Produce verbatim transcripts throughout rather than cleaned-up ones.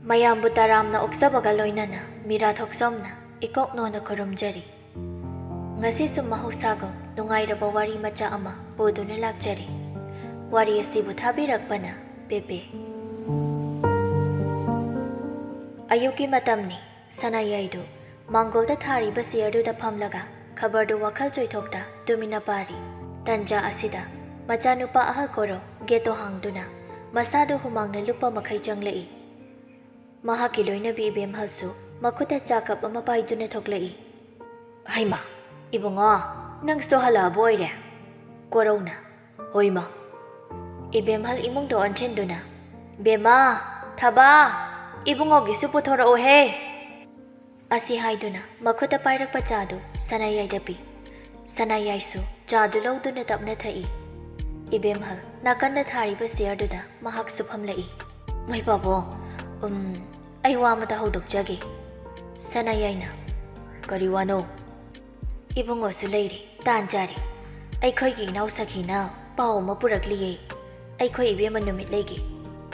ꯃꯌꯥꯝꯕꯨ ꯇꯔꯥꯝꯅ ꯑꯣꯛꯆꯕꯒ ꯂꯣꯏꯅꯅ ꯃꯤꯔꯥ ꯊꯣꯛꯆꯣꯝꯅ ꯏꯀꯣꯛ ꯅꯣꯟꯅ ꯈꯨꯔꯨꯝꯖꯔꯤ꯫ ꯉꯁꯤꯁꯨ ꯃꯍꯧꯁꯥꯒꯨꯝ ꯅꯨꯡꯉꯥꯏꯔꯕ ꯋꯥꯔꯤ ꯃꯆꯥ ꯑꯃ ꯄꯨꯗꯨꯅ ꯂꯥꯛꯆꯔꯤ꯫ ꯋꯥꯔꯤ ꯑꯁꯤꯕꯨ ꯊꯥꯕꯤꯔꯛꯄꯅ ꯄꯦꯄꯦ꯫ ꯑꯌꯨꯛꯀꯤ ꯃꯇꯝꯅꯤ꯫ ꯁꯅꯥꯌꯥꯏꯗꯨ ꯃꯥꯡꯒꯣꯜꯗ ꯊꯥꯔꯤꯕ ꯆꯤꯌꯔꯗꯨꯗ ꯐꯝꯂꯒ ꯈꯕꯔꯗꯨ ꯋꯥꯈꯜ ꯆꯣꯏꯊꯣꯛꯇ ꯇꯨꯃꯤꯟꯅ ꯄꯥꯔꯤ꯫ ꯇꯟꯖꯥ ꯑꯁꯤꯗ ꯃꯆꯥꯅꯨꯄꯥ ꯑꯍꯜ ꯀꯣꯔꯧ ꯒꯦꯠꯇꯣ ꯍꯥꯡꯗꯨꯅ ꯃꯁꯥꯗꯨ ꯍꯨꯃꯥꯡꯅ ꯂꯨꯞꯄ ꯃꯈꯩ ꯆꯪꯂꯛꯏ꯫ ꯃꯍꯥꯛꯀꯤ ꯂꯣꯏꯅꯕꯤ ꯏꯕꯦꯝꯍꯜꯁꯨ ꯃꯈꯨꯠꯇ ꯆꯥ ꯀꯞ ꯑꯃ ꯄꯥꯏꯗꯨꯅ ꯊꯣꯛꯂꯛꯏ꯫ "ꯍꯩꯃꯥ, ꯏꯕꯨꯡꯉꯣ, ꯅꯪꯁꯨ ꯍꯜꯂꯛꯑꯕ ꯑꯣꯏꯔꯦ?" ꯀꯣꯔꯧꯅ, "ꯍꯣꯏ ꯃꯥ꯫" ꯏꯕꯦꯝꯍꯜ ꯏꯃꯨꯡꯗ ꯑꯣꯟꯁꯤꯟꯗꯨꯅ, "ꯕꯦꯝꯃ, ꯊꯕꯥ, ꯏꯕꯨꯡꯉꯣꯒꯤꯁꯨ ꯄꯨꯊꯣꯔꯛꯎꯍꯦ!" ꯑꯁꯤ ꯍꯥꯏꯗꯨꯅ ꯃꯈꯨꯠꯇ ꯄꯥꯏꯔꯛꯄ ꯆꯥꯗꯨ ꯁꯅꯥꯌꯥꯏꯗ ꯄꯤ꯫ ꯁꯅꯥꯌꯥꯏꯁꯨ ꯆꯥꯗꯨ ꯂꯧꯗꯨꯅ ꯇꯞꯅ ꯊꯛꯏ꯫ ꯏꯕꯦꯝꯍꯜ ꯅꯥꯀꯟꯗ ꯊꯥꯔꯤꯕ ꯆꯤꯌꯔꯗꯨꯗ ꯃꯍꯥꯛꯁꯨ ꯐꯝꯂꯛꯏ꯫ "ꯃꯥꯏ ꯄꯥꯕꯣ, ꯎꯝ, ꯑꯩ ꯋꯥ ꯑꯃꯇ ꯍꯧꯗꯣꯛꯆꯒꯦ꯫" ꯁꯅꯥꯌꯥꯏꯅ, "ꯀꯔꯤ ꯋꯥꯅꯣ?" "ꯏꯕꯨꯡꯉꯣꯁꯨ ꯂꯩꯔꯤ, ꯇꯥꯟ ꯆꯥꯔꯤ꯫ ꯑꯩꯈꯣꯏꯒꯤ ꯏꯅꯥꯎ ꯁꯈꯤꯅ ꯄꯥꯎ ꯑꯃ ꯄꯨꯔꯛꯂꯤꯌꯦ꯫ ꯑꯩꯈꯣꯏ ꯏꯕꯦꯝꯃ ꯅꯨꯃꯤꯠ ꯂꯩꯒꯤ,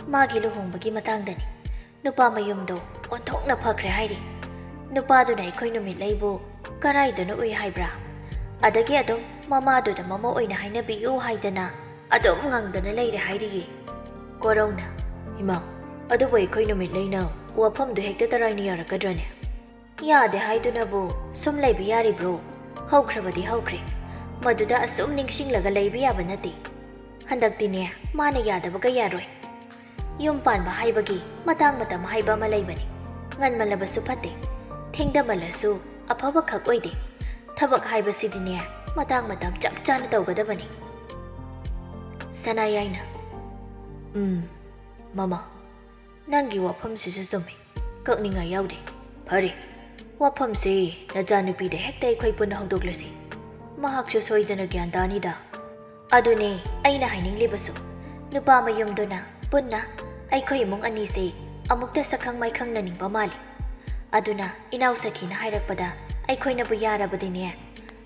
ꯃꯥꯒꯤ ꯂꯨꯍꯣꯡꯕꯒꯤ ꯃꯇꯥꯡꯗꯅꯤ꯫ ꯅꯨꯄꯥ ꯃꯌꯨꯝꯗꯣ ꯑꯣꯟꯊꯣꯛꯅ ꯐꯈ꯭ꯔꯦ ꯍꯥꯏꯔꯤ꯫ ꯅꯨꯄꯥꯗꯨꯅ ꯑꯩꯈꯣꯏ ꯅꯨꯃꯤꯠ ꯂꯩꯕꯨ ꯀꯔꯥꯏꯗꯅꯣ ꯎꯏ ꯍꯥꯏꯕ꯭ꯔꯥ? ꯑꯗꯒꯤ ꯑꯗꯨꯝ ꯃꯃꯥꯗꯨꯗ ꯃꯃꯧ ꯑꯣꯏꯅ ꯍꯥꯏꯅꯕꯤꯌꯨ ꯍꯥꯏꯗꯅ ꯑꯗꯨꯝ ꯉꯪꯗꯅ ꯂꯩꯔꯦ ꯍꯥꯏꯔꯤꯌꯦ꯫" ꯀꯣꯔꯧꯅ, "ꯏꯃꯥ, ꯑꯗꯨꯕꯨ ꯑꯩꯈꯣꯏ ꯅꯨꯃꯤꯠ ꯂꯩꯅ ꯋꯥꯐꯝꯗꯨ ꯍꯦꯛꯇ ꯇꯔꯥꯏꯅ ꯌꯥꯔꯛꯀꯗ꯭ꯔꯅꯦ?" "ꯌꯥꯗꯦ ꯍꯥꯏꯗꯨꯅꯕꯨ ꯁꯨꯝ ꯂꯩꯕ ꯌꯥꯔꯤꯕ꯭ꯔꯣ? ꯍꯧꯈ꯭ꯔꯕꯗꯤ ꯍꯧꯈ꯭ꯔꯦ꯫ ꯃꯗꯨꯗ ꯑꯁꯨꯝ ꯅꯤꯡꯁꯤꯡꯂꯒ ꯂꯩꯕ ꯌꯥꯕ ꯅꯠꯇꯦ꯫ ꯍꯟꯗꯛꯇꯤꯅꯦ, ꯃꯥꯅ ꯌꯥꯗꯕꯒ ꯌꯥꯔꯣꯏ꯫ ꯌꯨꯝ ꯄꯥꯟꯕ ꯍꯥꯏꯕꯒꯤ ꯃꯇꯥꯡ ꯃꯇꯝ ꯍꯥꯏꯕ ꯑꯃ ꯂꯩꯕꯅꯤ꯫ ꯉꯟꯃꯜꯂꯕꯁꯨ ꯐꯠꯇꯦ, ꯊꯦꯡꯗꯃꯜꯂꯁꯨ ꯑꯐꯕ ꯈꯛ ꯑꯣꯏꯗꯦ꯫ ꯊꯕꯛ ꯍꯥꯏꯕꯁꯤꯗꯤꯅꯦ, ꯃꯇꯥꯡ ꯃꯇꯝ ꯆꯞ ꯆꯥꯅ ꯇꯧꯒꯗꯕꯅꯤ꯫" ꯁꯅꯥꯌꯥꯏꯅ, "ꯎꯝ, ꯃꯃꯥ, ꯅꯪꯒꯤ ꯋꯥꯐꯝꯁꯤꯁꯨ ꯆꯨꯝꯃꯤ꯫ ꯀꯛꯅꯤꯡꯉꯥꯏ ꯌꯥꯎꯗꯦ꯫ ꯐꯔꯦ, ꯋꯥꯐꯝꯁꯤ ꯅꯆꯥꯅꯨꯄꯤꯗ ꯍꯦꯛꯇ ꯑꯩꯈꯣꯏ ꯄꯨꯟꯅ ꯍꯧꯗꯣꯛꯂꯁꯤ꯫ ꯃꯍꯥꯛꯁꯨ ꯁꯣꯏꯗꯅ ꯒ꯭ꯌꯥꯟ ꯇꯥꯅꯤꯗ꯫" "ꯑꯗꯨꯅꯦ ꯑꯩꯅ ꯍꯥꯏꯅꯤꯡꯂꯤꯕꯁꯨ꯫ ꯅꯨꯄꯥ ꯃꯌꯨꯝꯗꯨꯅ ꯄꯨꯟꯅ ꯑꯩꯈꯣꯏ ꯏꯃꯨꯡ ꯑꯅꯤꯁꯦ ꯑꯃꯨꯛꯇ ꯁꯛꯈꯪ ꯃꯥꯏꯈꯪꯅꯅꯤꯡꯕ ꯃꯥꯜꯂꯤ꯫ ꯑꯗꯨꯅ ꯏꯅꯥꯎ ꯁꯈꯤꯅ ꯍꯥꯏꯔꯛꯄꯗ ꯑꯩꯈꯣꯏꯅꯕꯨ ꯌꯥꯔꯕꯗꯤꯅꯦ,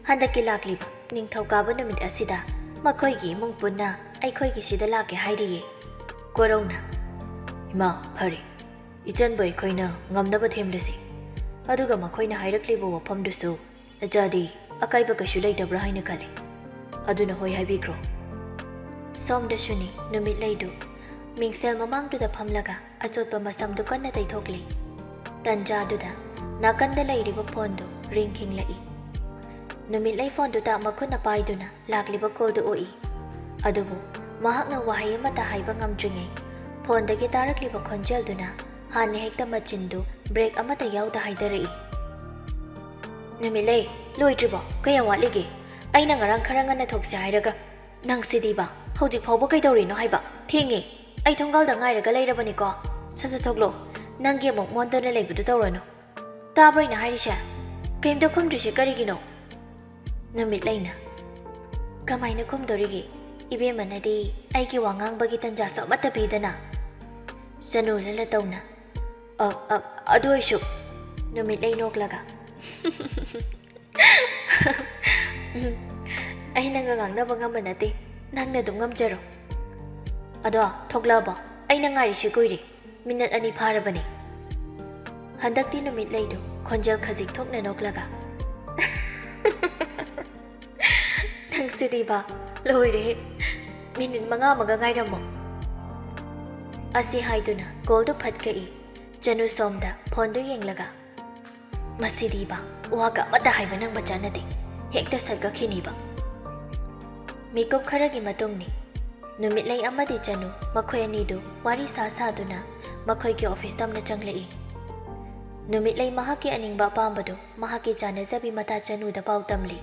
ꯍꯟꯗꯛꯀꯤ ꯂꯥꯛꯂꯤꯕ ꯅꯤꯡꯊꯧꯀꯥꯕ ꯅꯨꯃꯤꯠ ꯑꯁꯤꯗ ꯃꯈꯣꯏꯒꯤ ꯏꯃꯨꯡ ꯄꯨꯟꯅ ꯑꯩꯈꯣꯏꯒꯤ ꯁꯤꯗ ꯂꯥꯛꯀꯦ ꯍꯥꯏꯔꯤꯌꯦ꯫" ꯀꯣꯔꯧꯅ, "ꯏꯃꯥ, ꯐꯔꯦ꯫ ꯏꯆꯟꯕꯨ ꯑꯩꯈꯣꯏꯅ ꯉꯝꯅꯕ ꯊꯦꯝꯂꯁꯤ꯫ ꯑꯗꯨꯒ ꯃꯈꯣꯏꯅ ꯍꯥꯏꯔꯛꯂꯤꯕ ꯋꯥꯐꯝꯗꯨꯁꯨ ꯅꯆꯥꯗꯤ ꯑꯀꯥꯏꯕ ꯀꯩꯁꯨ ꯂꯩꯇꯕ꯭ꯔꯥ ꯍꯥꯏꯅ ꯈꯜꯂꯤ꯫ ꯑꯗꯨꯅ ꯍꯣꯏ ꯍꯥꯏꯕꯤꯈ꯭ꯔꯣ꯫ ꯁꯣꯝꯗꯁꯨꯅꯤ ꯅꯨꯃꯤꯠꯂꯩꯗꯨ ꯃꯤꯡꯁꯦꯜ ꯃꯃꯥꯡꯗꯨꯗ ꯐꯝꯂꯒ ꯑꯆꯣꯠꯄ ꯃꯁꯝꯗꯨ ꯀꯟꯅ ꯇꯩꯊꯣꯛꯂꯤ꯫ ꯇꯟꯖꯥꯗꯨꯗ ꯅꯥꯀꯟꯗ ꯂꯩꯔꯤꯕ ꯐꯣꯟꯗꯨ ꯔꯤꯡ ꯈꯤꯡꯂꯛꯏ꯫ ꯅꯨꯃꯤꯠꯂꯩ ꯐꯣꯟꯗꯨꯗ ꯃꯈꯨꯠꯅ ꯄꯥꯏꯗꯨꯅ ꯂꯥꯛꯂꯤꯕ ꯀꯣꯜꯗꯨ ꯎꯏ꯫ ꯑꯗꯨꯕꯨ ꯃꯍꯥꯛꯅ ꯋꯥꯍꯩ ꯑꯃꯠꯇ ꯍꯥꯏꯕ ꯉꯝꯗ꯭ꯔꯤꯉꯩ ꯐꯣꯟꯗꯒꯤ ꯇꯥꯔꯛꯂꯤꯕ ꯈꯣꯟꯖꯦꯜꯗꯨꯅ ꯍꯥꯟꯅ ꯍꯦꯛꯇ ꯃꯆꯤꯟꯗꯨ ꯕ꯭ꯔꯦꯛ ꯑꯃꯠꯇ ꯌꯥꯎꯗ ꯍꯥꯏꯗꯔꯛꯏ꯫ ꯅꯨꯃꯤꯠꯂꯩ, ꯂꯣꯏꯗ꯭ꯔꯤꯕꯣ? ꯀꯌꯥꯝ ꯋꯥꯠꯂꯤꯒꯦ? ꯑꯩꯅ ꯉꯔꯥꯡ ꯈꯔ ꯉꯟꯅ ꯊꯣꯛꯁꯦ ꯍꯥꯏꯔꯒ꯫ ꯅꯪꯁꯤꯗꯤꯕ, ꯍꯧꯖꯤꯛ ꯐꯥꯎꯕ ꯀꯩꯗꯧꯔꯤꯅꯣ ꯍꯥꯏꯕ? ꯊꯦꯡꯉꯦ꯫ ꯑꯩ ꯊꯣꯡꯒꯥꯜꯗ ꯉꯥꯏꯔꯒ ꯂꯩꯔꯕꯅꯤꯀꯣ꯫ ꯁꯠ ꯁꯠ ꯊꯣꯛꯂꯣ꯫ ꯅꯪꯒꯤ ꯑꯃꯨꯛ ꯃꯣꯟꯗꯨꯅ ꯂꯩꯕꯗꯨ ꯇꯧꯔꯅꯨ꯫ ꯇꯥꯕ꯭ꯔꯣ ꯑꯩꯅ ꯍꯥꯏꯔꯤꯁꯦ? ꯀꯩꯝꯇ ꯈꯨꯝꯗ꯭ꯔꯤꯁꯦ ꯀꯔꯤꯒꯤꯅꯣ? ꯅꯨꯃꯤꯠꯂꯩꯅ, ꯀꯃꯥꯏꯅ ꯈꯨꯝꯗꯣꯔꯤꯒꯦ? ꯏꯕꯦꯝꯃꯅꯗꯤ ꯑꯩꯒꯤ ꯋꯥ ꯉꯥꯡꯕꯒꯤ ꯇꯟꯖꯥꯁꯨ ꯑꯃꯠꯇ ꯄꯤꯗꯅ꯫ ꯆꯅꯨ ꯂꯂ ꯇꯧꯅ, "ꯑ, ꯑ, ꯑꯗꯨ ꯑꯣꯏꯁꯨ," ꯅꯨꯃꯤꯠꯂꯩ ꯅꯣꯛꯂꯒ, "ꯎꯝ, ꯑꯩ ꯅꯪꯒ ꯉꯥꯡꯅꯕ ꯉꯝꯕ ꯅꯠꯇꯦ, ꯅꯪꯅ ꯑꯗꯨꯝ ꯉꯝꯖꯔꯣ꯫ ꯑꯗꯣ, ꯊꯣꯛꯂꯛꯑꯕꯣ? ꯑꯩꯅ ꯉꯥꯏꯔꯤꯁꯤ ꯀꯨꯏꯔꯦ, ꯃꯤꯅꯠ ꯑꯅꯤ ꯐꯥꯔꯕꯅꯦ꯫" ꯍꯟꯗꯛꯇꯤ ꯅꯨꯃꯤꯠꯂꯩꯗꯨ ꯈꯣꯟꯖꯦꯜ ꯈꯖꯤꯛ ꯊꯣꯛꯅ ꯅꯣꯛꯂꯒ, "ꯅꯪꯁꯤꯗꯤꯕ, ꯂꯣꯏꯔꯦꯍꯦ꯫ ꯃꯤꯅꯤꯠ ꯃꯉꯥ ꯑꯃꯒ ꯉꯥꯏꯔꯝꯃꯣ꯫" ꯑꯁꯤ ꯍꯥꯏꯗꯨꯅ ꯀꯣꯜꯗꯨ ꯐꯠ ꯀꯛꯏ꯫ ꯆꯅꯨ ꯁꯣꯝꯗ ꯐꯣꯟꯗꯨ ꯌꯦꯡꯂꯒ, "ꯃꯁꯤꯗꯤꯕ, ꯋꯥꯒ ꯑꯃꯠꯇ ꯍꯥꯏꯕ ꯅꯪꯕ ꯆꯠꯅꯗꯦ꯫ ꯍꯦꯛꯇ ꯁꯠꯀꯛꯈꯤꯅꯤꯕ꯫" ꯃꯤꯀꯨꯞ ꯈꯔꯒꯤ ꯃꯇꯨꯡꯅꯤ꯫ ꯅꯨꯃꯤꯠꯂꯩ ꯑꯃꯗꯤ ꯆꯅꯨ ꯃꯈꯣꯏ ꯑꯅꯤꯗꯨ ꯋꯥꯔꯤ ꯁꯥ ꯁꯥꯗꯨꯅ ꯃꯈꯣꯏꯒꯤ ꯑꯣꯐꯤꯁ ꯇꯝꯅ ꯆꯪꯂꯛꯏ꯫ ꯅꯨꯃꯤꯠꯂꯩ ꯃꯍꯥꯛꯀꯤ ꯑꯅꯤꯡꯕ ꯑꯄꯥꯝꯕꯗꯨ ꯃꯍꯥꯛꯀꯤ ꯆꯥꯅꯖꯕꯤ ꯃꯇꯥ ꯆꯅꯨꯗ ꯄꯥꯎ ꯇꯝꯂꯤ꯫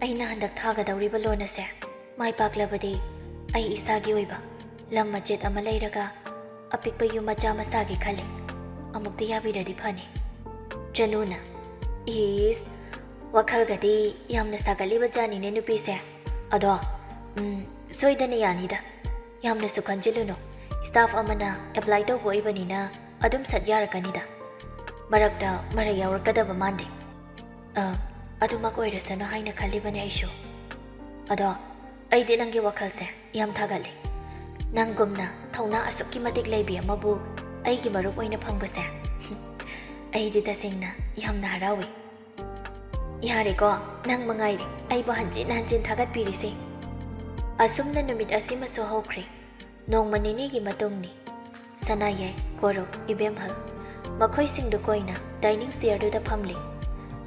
"ꯑꯩꯅ ꯍꯟꯗꯛ ꯊꯥꯒꯗꯧꯔꯤꯕ ꯂꯣꯟ ꯑꯁꯦ ꯃꯥꯏ ꯄꯥꯛꯂꯕꯗꯤ ꯑꯩ ꯏꯁꯥꯒꯤ ꯑꯣꯏꯕ ꯂꯝ ꯃꯆꯦꯠ ꯑꯃ ꯂꯩꯔꯒ ꯑꯄꯤꯛꯄ ꯌꯨꯝ ꯃꯆꯥ ꯑꯃ ꯁꯥꯒꯦ ꯈꯜꯂꯤ꯫ ꯑꯃꯨꯛꯇ ꯌꯥꯕꯤꯔꯗꯤ ꯐꯅꯤ꯫" ꯆꯅꯨꯅ, "ꯏꯁ, ꯋꯥꯈꯜꯒꯗꯤ ꯌꯥꯝꯅ ꯁꯥꯒꯠꯂꯤꯕ ꯖꯥꯠꯅꯤꯅꯦ ꯅꯨꯄꯤꯁꯦ꯫ ꯑꯗꯣ, ꯎꯝ, ꯁꯣꯏꯗꯅ ꯌꯥꯅꯤꯗ꯫ ꯌꯥꯝꯅꯁꯨ ꯈꯟꯖꯤꯜꯂꯨꯅꯨ꯫ ꯁ꯭ꯇꯥꯐ ꯑꯃꯅ ꯑꯦꯄ꯭ꯂꯥꯏ ꯇꯧꯕ ꯑꯣꯏꯕꯅꯤꯅ ꯑꯗꯨꯝ ꯁꯠ ꯌꯥꯔꯛꯀꯅꯤꯗ꯫ ꯃꯔꯛꯇ ꯃꯔꯩ ꯌꯥꯎꯔꯛꯀꯗꯕ ꯃꯥꯟꯗꯦ꯫" "ꯑ, ꯑꯗꯨꯃꯛ ꯑꯣꯏꯔꯁꯅꯨ ꯍꯥꯏꯅ ꯈꯜꯂꯤꯕꯅꯦ ꯑꯩꯁꯨ꯫ ꯑꯗꯣ ꯑꯩꯗꯤ ꯅꯪꯒꯤ ꯋꯥꯈꯜꯁꯦ ꯌꯥꯝ ꯊꯥꯒꯠꯂꯤ꯫ ꯅꯪꯒꯨꯝꯅ ꯊꯧꯅꯥ ꯑꯁꯨꯛꯀꯤ ꯃꯇꯤꯛ ꯂꯩꯕꯤ ꯑꯃꯕꯨ ꯑꯩꯒꯤ ꯃꯔꯨꯞ ꯑꯣꯏꯅ ꯐꯪꯕꯁꯦ ꯑꯩꯗꯤ ꯇꯁꯦꯡꯅ ꯌꯥꯝꯅ ꯍꯔꯥꯎꯏ꯫ ꯌꯥꯔꯦꯀꯣ, ꯅꯪ ꯃꯉꯥꯏꯔꯦ ꯑꯩꯕꯨ ꯍꯟꯖꯤꯟ ꯍꯟꯖꯤꯟ ꯊꯥꯒꯠꯄꯤꯔꯤꯁꯦ꯫ ꯑꯁꯨꯝꯅ ꯅꯨꯃꯤꯠ ꯑꯁꯤꯃꯁꯨ ꯍꯧꯈ꯭ꯔꯦ꯫ ꯅꯣꯡꯃ ꯅꯤꯅꯤꯒꯤ ꯃꯇꯨꯡꯅꯤ꯫ ꯁꯅꯥꯌꯥꯏ, ꯀꯣꯔꯧ, ꯏꯕꯦꯝꯍꯜ ꯃꯈꯣꯏꯁꯤꯡꯗꯨ ꯀꯣꯏꯅ dining chairꯗꯨꯗ ꯐꯝꯂꯤ꯫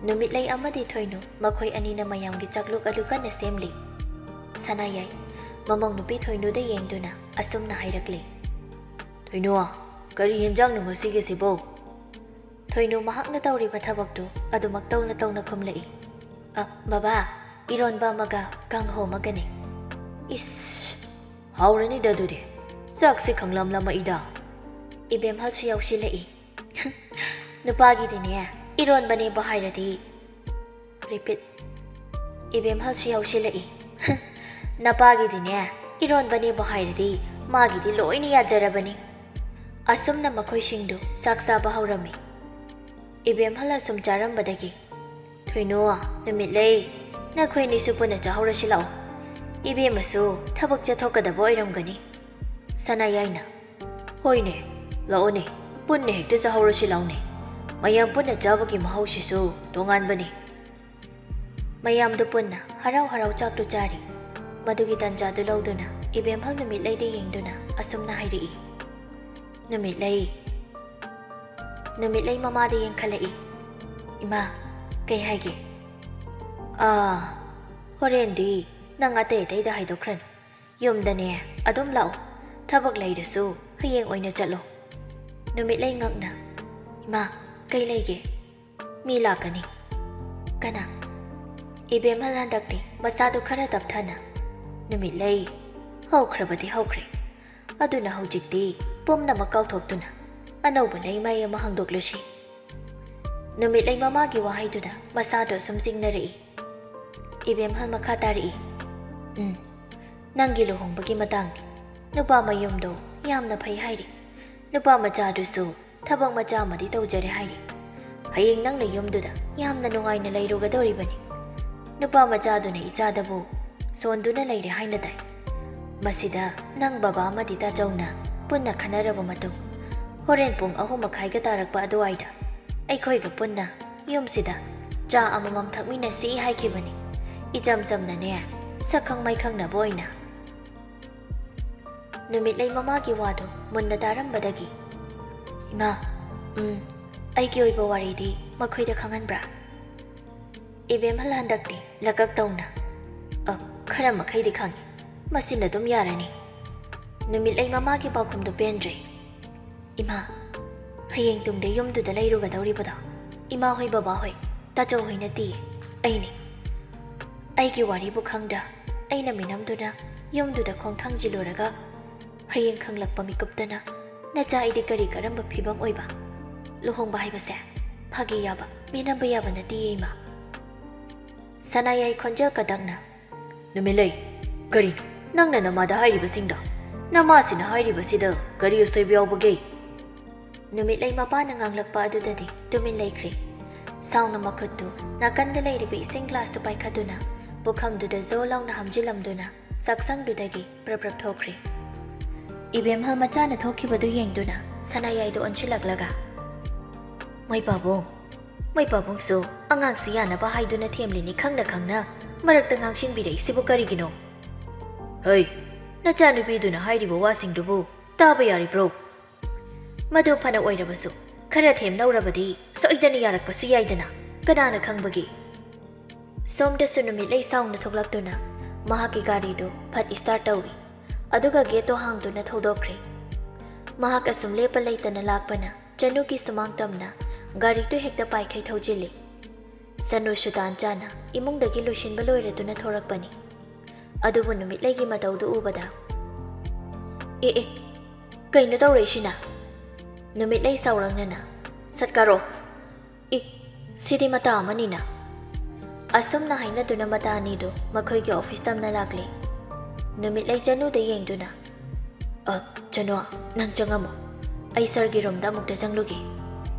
ꯅꯨꯃꯤꯠꯂꯩ ꯑꯃꯗꯤ ꯊꯣꯏꯅꯨ ꯃꯈꯣꯏ ꯑꯅꯤꯅ ꯃꯌꯥꯝꯒꯤ ꯆꯥꯛꯂꯨꯛ ꯑꯗꯨ ꯀꯟꯅ ꯁꯦꯝꯂꯤ꯫ ꯁꯅꯥꯌꯥꯏ ꯃꯃꯧ ꯅꯨꯄꯤ ꯊꯣꯏꯅꯨꯗ ꯌꯦꯡꯗꯨꯅ ꯑꯁꯨꯝꯅ ꯍꯥꯏꯔꯛꯂꯤ꯫ ꯊꯣꯏꯅꯨ, ꯀꯔꯤ ꯌꯦꯟꯖꯥꯡꯅꯣ ꯉꯁꯤꯒꯤꯁꯤꯕꯣ? ꯊꯣꯏꯅꯨ ꯃꯍꯥꯛꯅ ꯇꯧꯔꯤꯕ ꯊꯕꯛꯇꯨ ꯑꯗꯨꯃꯛ ꯇꯧꯅ ꯇꯧꯅ ꯈꯨꯝꯂꯛꯏ꯫ "ꯑ, ꯕꯕꯥ, ꯏꯔꯣꯟꯕ ꯑꯃꯒ ꯀꯥꯡꯍꯧ ꯑꯃꯒꯅꯤ꯫" "ꯏꯁ, ꯍꯥꯎꯔꯅꯤꯗ ꯑꯗꯨꯗꯤ꯫ ꯆꯥꯛꯁꯤ ꯈꯪꯂꯝ ꯂꯝꯃꯛꯏꯗ꯫" ꯏꯕꯦꯝꯍꯜꯁꯨ ꯌꯥꯎꯁꯤꯜꯂꯛꯏ꯫ "ꯅꯨꯄꯥꯒꯤꯗꯤꯅꯦ, ꯏꯔꯣꯟꯕꯅꯦꯕꯨ ꯍꯥꯏꯔꯗꯤ"꯫ Repeat꯫ ꯏꯕꯦꯝꯍꯜꯁꯨ ꯌꯥꯎꯁꯤꯜꯂꯛꯏ꯫ "ꯅꯄꯥꯒꯤꯗꯤꯅꯦ, ꯏꯔꯣꯟꯕꯅꯦꯕꯨ ꯍꯥꯏꯔꯗꯤ ꯃꯥꯒꯤꯗꯤ ꯂꯣꯏꯅ ꯌꯥꯖꯔꯕꯅꯤ꯫" ꯑꯁꯨꯝꯅ ꯃꯈꯣꯏꯁꯤꯡꯗꯨ ꯆꯥꯛ ꯆꯥꯕ ꯍꯧꯔꯝꯃꯤ꯫ ꯏꯕꯦꯝꯍꯜ ꯑꯁꯨꯝ ꯆꯥꯔꯝꯕꯗꯒꯤ, "ꯊꯣꯏꯅꯨ, ꯅꯨꯃꯤꯠꯂꯩ, ꯅꯈꯣꯏ ꯑꯅꯤꯁꯨ ꯄꯨꯟꯅ ꯆꯥꯍꯧꯔꯁꯤ ꯂꯥꯛꯑꯣ꯫ ꯏꯕꯦꯝꯃꯁꯨ ꯊꯕꯛ ꯆꯠꯊꯣꯛꯀꯗꯕ ꯑꯣꯏꯔꯝꯒꯅꯤ꯫" ꯁꯅꯥꯌꯥꯏꯅ, "ꯍꯣꯏꯅꯦ, ꯂꯥꯛꯑꯣꯅꯦ, ꯄꯨꯟꯅ ꯍꯦꯛꯇ ꯆꯥꯍꯧꯔꯁꯤ ꯂꯥꯛꯑꯣꯅꯦ꯫ ꯃꯌꯥꯝ ꯄꯨꯟꯅ ꯆꯥꯕꯒꯤ ꯃꯍꯥꯎꯁꯤꯁꯨ ꯇꯣꯉꯥꯟꯕꯅꯤ꯫" ꯃꯌꯥꯝꯗꯨ ꯄꯨꯟꯅ ꯍꯔꯥꯎ ꯍꯔꯥꯎ ꯆꯥꯛꯇꯨ ꯆꯥꯔꯤ꯫ ꯃꯗꯨꯒꯤ ꯇꯟꯖꯥꯗꯨ ꯂꯧꯗꯨꯅ ꯏꯕꯦꯝꯍꯜ ꯅꯨꯃꯤꯠꯂꯩꯗ ꯌꯦꯡꯗꯨꯅ ꯑꯁꯨꯝꯅ ꯍꯥꯏꯔꯛꯏ꯫ ꯅꯨꯃꯤꯠꯂꯩ꯫ ꯅꯨꯃꯤꯠꯂꯩ ꯃꯃꯥꯗ ꯌꯦꯡꯈꯠꯂꯛꯏ꯫ "ꯏꯃꯥ, ꯀꯩ ꯍꯥꯏꯒꯦ?" "ꯑꯥ, ꯍꯣꯔꯦꯟꯗꯤ ꯅꯪ ꯑꯇꯩ ꯑꯇꯩꯗ ꯍꯥꯏꯗꯣꯛꯈ꯭ꯔꯅꯨ꯫ ꯌꯨꯝꯗꯅꯦ ꯑꯗꯨꯝ ꯂꯥꯛꯑꯣ꯫ ꯊꯕꯛ ꯂꯩꯔꯁꯨ ꯍꯌꯦꯡ ꯑꯣꯏꯅ ꯆꯠꯂꯣ꯫" ꯅꯨꯃꯤꯠꯂꯩ ꯉꯛꯅ, "ꯏꯃꯥ, ꯀꯩ ꯂꯩꯒꯦ?" "ꯃꯤ ꯂꯥꯛꯀꯅꯤ꯫" "ꯀꯅꯥ?" ꯏꯕꯦꯝꯍꯜ ꯍꯟꯗꯛꯇꯤ ꯃꯁꯥꯗꯨ ꯈꯔ ꯇꯞꯊꯅ, "ꯅꯨꯃꯤꯠꯂꯩ, ꯍꯧꯈ꯭ꯔꯕꯗꯤ ꯍꯧꯈ꯭ꯔꯦ꯫ ꯑꯗꯨꯅ ꯍꯧꯖꯤꯛꯇꯤ ꯄꯨꯝꯅꯃꯛ ꯀꯥꯎꯊꯣꯛꯇꯨꯅ ꯑꯅꯧꯕ ꯂꯩꯃꯥꯏ ꯑꯃ ꯍꯥꯡꯗꯣꯛꯂꯁꯤ꯫" ꯅꯨꯃꯤꯠꯂꯩ ꯃꯃꯥꯒꯤ ꯋꯥꯍꯩꯗꯨꯗ ꯃꯁꯥꯗꯨ ꯑꯁꯨꯝ ꯆꯤꯡꯅꯔꯛꯏ꯫ ꯏꯕꯦꯝꯍꯜ ꯃꯈꯥ ꯇꯥꯔꯛꯏ, "ꯎꯝ, ꯅꯪꯒꯤ ꯂꯨꯍꯣꯡꯕꯒꯤ ꯃꯇꯥꯡꯅꯤ꯫ ꯅꯨꯄꯥ ꯃꯌꯨꯝꯗꯣ ꯌꯥꯝꯅ ꯐꯩ ꯍꯥꯏꯔꯤ꯫ ꯅꯨꯄꯥ ꯃꯆꯥꯗꯨꯁꯨ ꯊꯕꯛ ꯃꯆꯥ ꯑꯃꯗꯤ ꯇꯧꯖꯔꯦ ꯍꯥꯏꯔꯤ꯫ ꯍꯌꯦꯡ ꯅꯪꯅ ꯌꯨꯝꯗꯨꯗ ꯌꯥꯝꯅ ꯅꯨꯡꯉꯥꯏꯅ ꯂꯩꯔꯨꯒꯗꯧꯔꯤꯕꯅꯤ꯫ ꯅꯨꯄꯥ ꯃꯆꯥꯗꯨꯅ ꯏꯆꯥꯗꯕꯨ ꯁꯣꯟꯗꯨꯅ ꯂꯩꯔꯦ ꯍꯥꯏꯅ ꯇꯥꯏ꯫ ꯃꯁꯤꯗ ꯅꯪ ꯕꯕꯥ ꯑꯃꯗꯤ ꯇꯥꯆꯧꯅ ꯄꯨꯟꯅ ꯈꯟꯅꯔꯕ ꯃꯇꯨꯡ ꯍꯣꯔꯦꯟ ꯄꯨꯡ ꯑꯍꯨꯝ ꯃꯈꯥꯏꯒ ꯇꯥꯔꯛꯄ ꯑꯗꯨꯋꯥꯏꯗ ꯑꯩꯈꯣꯏꯒ ꯄꯨꯟꯅ ꯌꯨꯝꯁꯤꯗ ꯆꯥ ꯑꯃꯃꯝ ꯊꯛꯃꯤꯟꯅꯁꯤ ꯍꯥꯏꯈꯤꯕꯅꯤ, ꯏꯆꯝ ꯆꯝꯅꯅꯦ, ꯁꯛꯈꯪ ꯃꯥꯏꯈꯪꯅꯕ ꯑꯣꯏꯅ꯫ ꯅꯨꯃꯤꯠꯂꯩ ꯃꯃꯥꯒꯤ ꯋꯥꯗꯨ ꯃꯨꯟꯅ ꯇꯥꯔꯝꯕꯗꯒꯤ, "ꯏꯃꯥ, ꯎꯝ, ꯑꯩꯒꯤ ꯑꯣꯏꯕ ꯋꯥꯔꯤꯗꯤ ꯃꯈꯣꯏꯗ ꯈꯪꯍꯟꯕ꯭ꯔꯥ?" ꯏꯕꯦꯝꯍꯜ ꯍꯟꯗꯛꯇꯤ ꯂꯀꯛ ꯇꯧꯅ, "ꯑ, ꯈꯔ ꯃꯈꯩꯗꯤ ꯈꯪꯉꯤ꯫ ꯃꯁꯤꯅ ꯑꯗꯨꯝ ꯌꯥꯔꯅꯤ꯫" ꯅꯨꯃꯤꯠꯂꯩ ꯃꯃꯥꯒꯤ ꯄꯥꯎꯈꯨꯝꯗꯨ ꯄꯦꯟꯗ꯭ꯔꯦ꯫ "ꯏꯃꯥ, ꯍꯌꯦꯡ ꯇꯨꯡꯗ ꯌꯨꯝꯗꯨꯗ ꯂꯩꯔꯨꯒꯗꯧꯔꯤꯕꯗꯣ ꯏꯃꯥ ꯍꯣꯏ, ꯕꯕꯥ ꯍꯣꯏ, ꯇꯥꯆꯧ ꯍꯣꯏ ꯅꯠꯇꯤꯌꯦ, ꯑꯩꯅꯤ꯫ ꯑꯩꯒꯤ ꯋꯥꯔꯤꯕꯨ ꯈꯪꯗ ꯑꯩꯅ ꯃꯤꯅꯝꯗꯨꯅ ꯌꯨꯝꯗꯨꯗ ꯈꯣꯡ ꯊꯥꯡꯖꯤꯜꯂꯨꯔꯒ ꯍꯌꯦꯡ ꯈꯪꯂꯛꯄ ꯃꯤꯀꯨꯞꯇꯅ ꯅꯆꯥ ꯑꯩꯗꯤ ꯀꯔꯤ ꯀꯔꯝꯕ ꯐꯤꯕꯝ ꯑꯣꯏꯕ? ꯂꯨꯍꯣꯡꯕ ꯍꯥꯏꯕꯁꯦ ꯐꯥꯒꯤ ꯌꯥꯕ, ꯃꯤꯅꯝꯕ ꯌꯥꯕ ꯅꯠꯇꯤꯌꯦ, ꯏꯃꯥ꯫" ꯁꯅꯥꯌꯥꯏ ꯈꯣꯟꯖꯦꯜ ꯀꯗꯛꯅ, "ꯅꯨꯃꯤꯠꯂꯩ, ꯀꯔꯤꯅꯣ ꯅꯪꯅ ꯅꯃꯥꯗ ꯍꯥꯏꯔꯤꯕꯁꯤꯡꯗꯣ? ꯅꯃꯥꯁꯤꯅ ꯍꯥꯏꯔꯤꯕꯁꯤꯗ ꯀꯔꯤ ꯑꯁꯣꯏꯕ ꯌꯥꯎꯕꯒꯦ?" ꯅꯨꯃꯤꯠꯂꯩ ꯃꯄꯥꯅ ꯉꯥꯡꯂꯛꯄ ꯑꯗꯨꯗꯗꯤ ꯇꯨꯃꯤꯟ ꯂꯩꯈ꯭ꯔꯦ꯫ ꯁꯥꯎꯅ ꯃꯈꯨꯠꯇꯨ ꯅꯥꯀꯟꯗ ꯂꯩꯔꯤꯕ ꯏꯁꯤꯡ ꯒ꯭ꯂꯥꯁꯇꯨ ꯄꯥꯏꯈꯠꯇꯨꯅ ꯄꯨꯈꯝꯗꯨꯗ ꯖꯣ ꯂꯥꯎꯅ ꯍꯥꯝꯖꯤꯜꯂꯝꯗꯨꯅ ꯆꯥꯛꯁꯪꯗꯨꯗꯒꯤ ꯄ꯭ꯔꯞ ꯄ꯭ꯔꯞ ꯊꯣꯛꯈ꯭ꯔꯦ꯫ ꯏꯕꯦꯝꯍꯜ ꯃꯆꯥꯅ ꯊꯣꯛꯈꯤꯕꯗꯨ ꯌꯦꯡꯗꯨꯅ ꯁꯅꯥꯌꯥꯏꯗꯨ ꯑꯣꯟꯁꯤꯜꯂꯛꯂꯒ, "ꯃꯣꯏ ꯄꯥꯕꯨꯡ, ꯃꯣꯏ ꯄꯥꯕꯨꯡꯁꯨ ꯑꯉꯥꯡꯁꯤ ꯌꯥꯅꯕ ꯍꯥꯏꯗꯨꯅ ꯊꯦꯝꯂꯤꯅꯤ ꯈꯪꯅ ꯈꯪꯅ ꯃꯔꯛꯇ ꯉꯥꯡꯁꯤꯟꯕꯤꯔꯛꯏꯁꯤꯕꯨ ꯀꯔꯤꯒꯤꯅꯣ? ꯍꯩ, ꯅꯆꯥꯅꯨꯄꯤꯗꯨꯅ ꯍꯥꯏꯔꯤꯕ ꯋꯥꯁꯤꯡꯗꯨꯕꯨ ꯇꯥꯕ ꯌꯥꯔꯤꯕ꯭ꯔꯣ?" "ꯃꯗꯨ ꯐꯅ ꯑꯣꯏꯔꯕꯁꯨ ꯈꯔ ꯊꯦꯝꯅꯧꯔꯕꯗꯤ ꯁꯣꯏꯗꯅ ꯌꯥꯔꯛꯄꯁꯨ ꯌꯥꯏꯗꯅ, ꯀꯅꯥꯅ ꯈꯪꯕꯒꯦ?" ꯁꯣꯝꯗꯁꯨ ꯅꯨꯃꯤꯠꯂꯩ ꯁꯥꯎꯅ ꯊꯣꯛꯂꯛꯇꯨꯅ ꯃꯍꯥꯛꯀꯤ ꯒꯥꯔꯤꯗꯨ ꯐꯠ start ꯇꯧꯏ꯫ ꯑꯗꯨꯒ ꯒꯦꯠꯇꯣ ꯍꯥꯡꯗꯨꯅ ꯊꯧꯗꯣꯛꯈ꯭ꯔꯦ꯫ ꯃꯍꯥꯛ ꯑꯁꯨꯝ ꯂꯦꯞꯄ ꯂꯩꯇꯅ ꯂꯥꯛꯄꯅ ꯆꯅꯨꯒꯤ ꯁꯨꯃꯥꯡ ꯇꯝꯅ ꯒꯥꯔꯤꯗꯨ ꯍꯦꯛꯇ ꯄꯥꯏꯈꯩ ꯊꯧꯖꯤꯜꯂꯤ꯫ ꯁꯅꯨꯁꯨ ꯇꯥꯟ ꯆꯥꯅ ꯏꯃꯨꯡꯗꯒꯤ ꯂꯣꯏꯁꯤꯟꯕ ꯂꯣꯏꯔꯗꯨꯅ ꯊꯣꯔꯛꯄꯅꯤ꯫ ꯑꯗꯨꯕꯨ ꯅꯨꯃꯤꯠꯂꯩꯒꯤ ꯃꯇꯧꯗꯨ ꯎꯕꯗ, "ꯑꯦ ꯑꯦ, ꯀꯩꯅꯣ ꯇꯧꯔꯛꯏꯁꯤꯅ?" ꯅꯨꯃꯤꯠꯂꯩ ꯁꯥꯎꯔꯪꯅꯅ, "ꯁꯠꯀꯥꯔꯣ! ꯏ, ꯁꯤꯗꯤ ꯃꯇꯥ ꯑꯃꯅꯤꯅ!" ꯑꯁꯨꯝꯅ ꯍꯥꯏꯅꯗꯨꯅ ꯃꯇꯥ ꯑꯅꯤꯗꯨ ꯃꯈꯣꯏꯒꯤ ꯑꯣꯐꯤꯁ ꯇꯝꯅ ꯂꯥꯛꯂꯦ꯫ ꯅꯨꯃꯤꯠꯂꯩ ꯆꯅꯨꯗ ꯌꯦꯡꯗꯨꯅ, "ꯑ, ꯆꯅꯨ, ꯅꯪ ꯆꯪꯉꯝꯃꯣ꯫ ꯑꯩ ꯁꯥꯔꯒꯤ ꯔꯨꯝꯗ ꯑꯃꯨꯛꯇ ꯆꯪꯂꯨꯒꯦ꯫"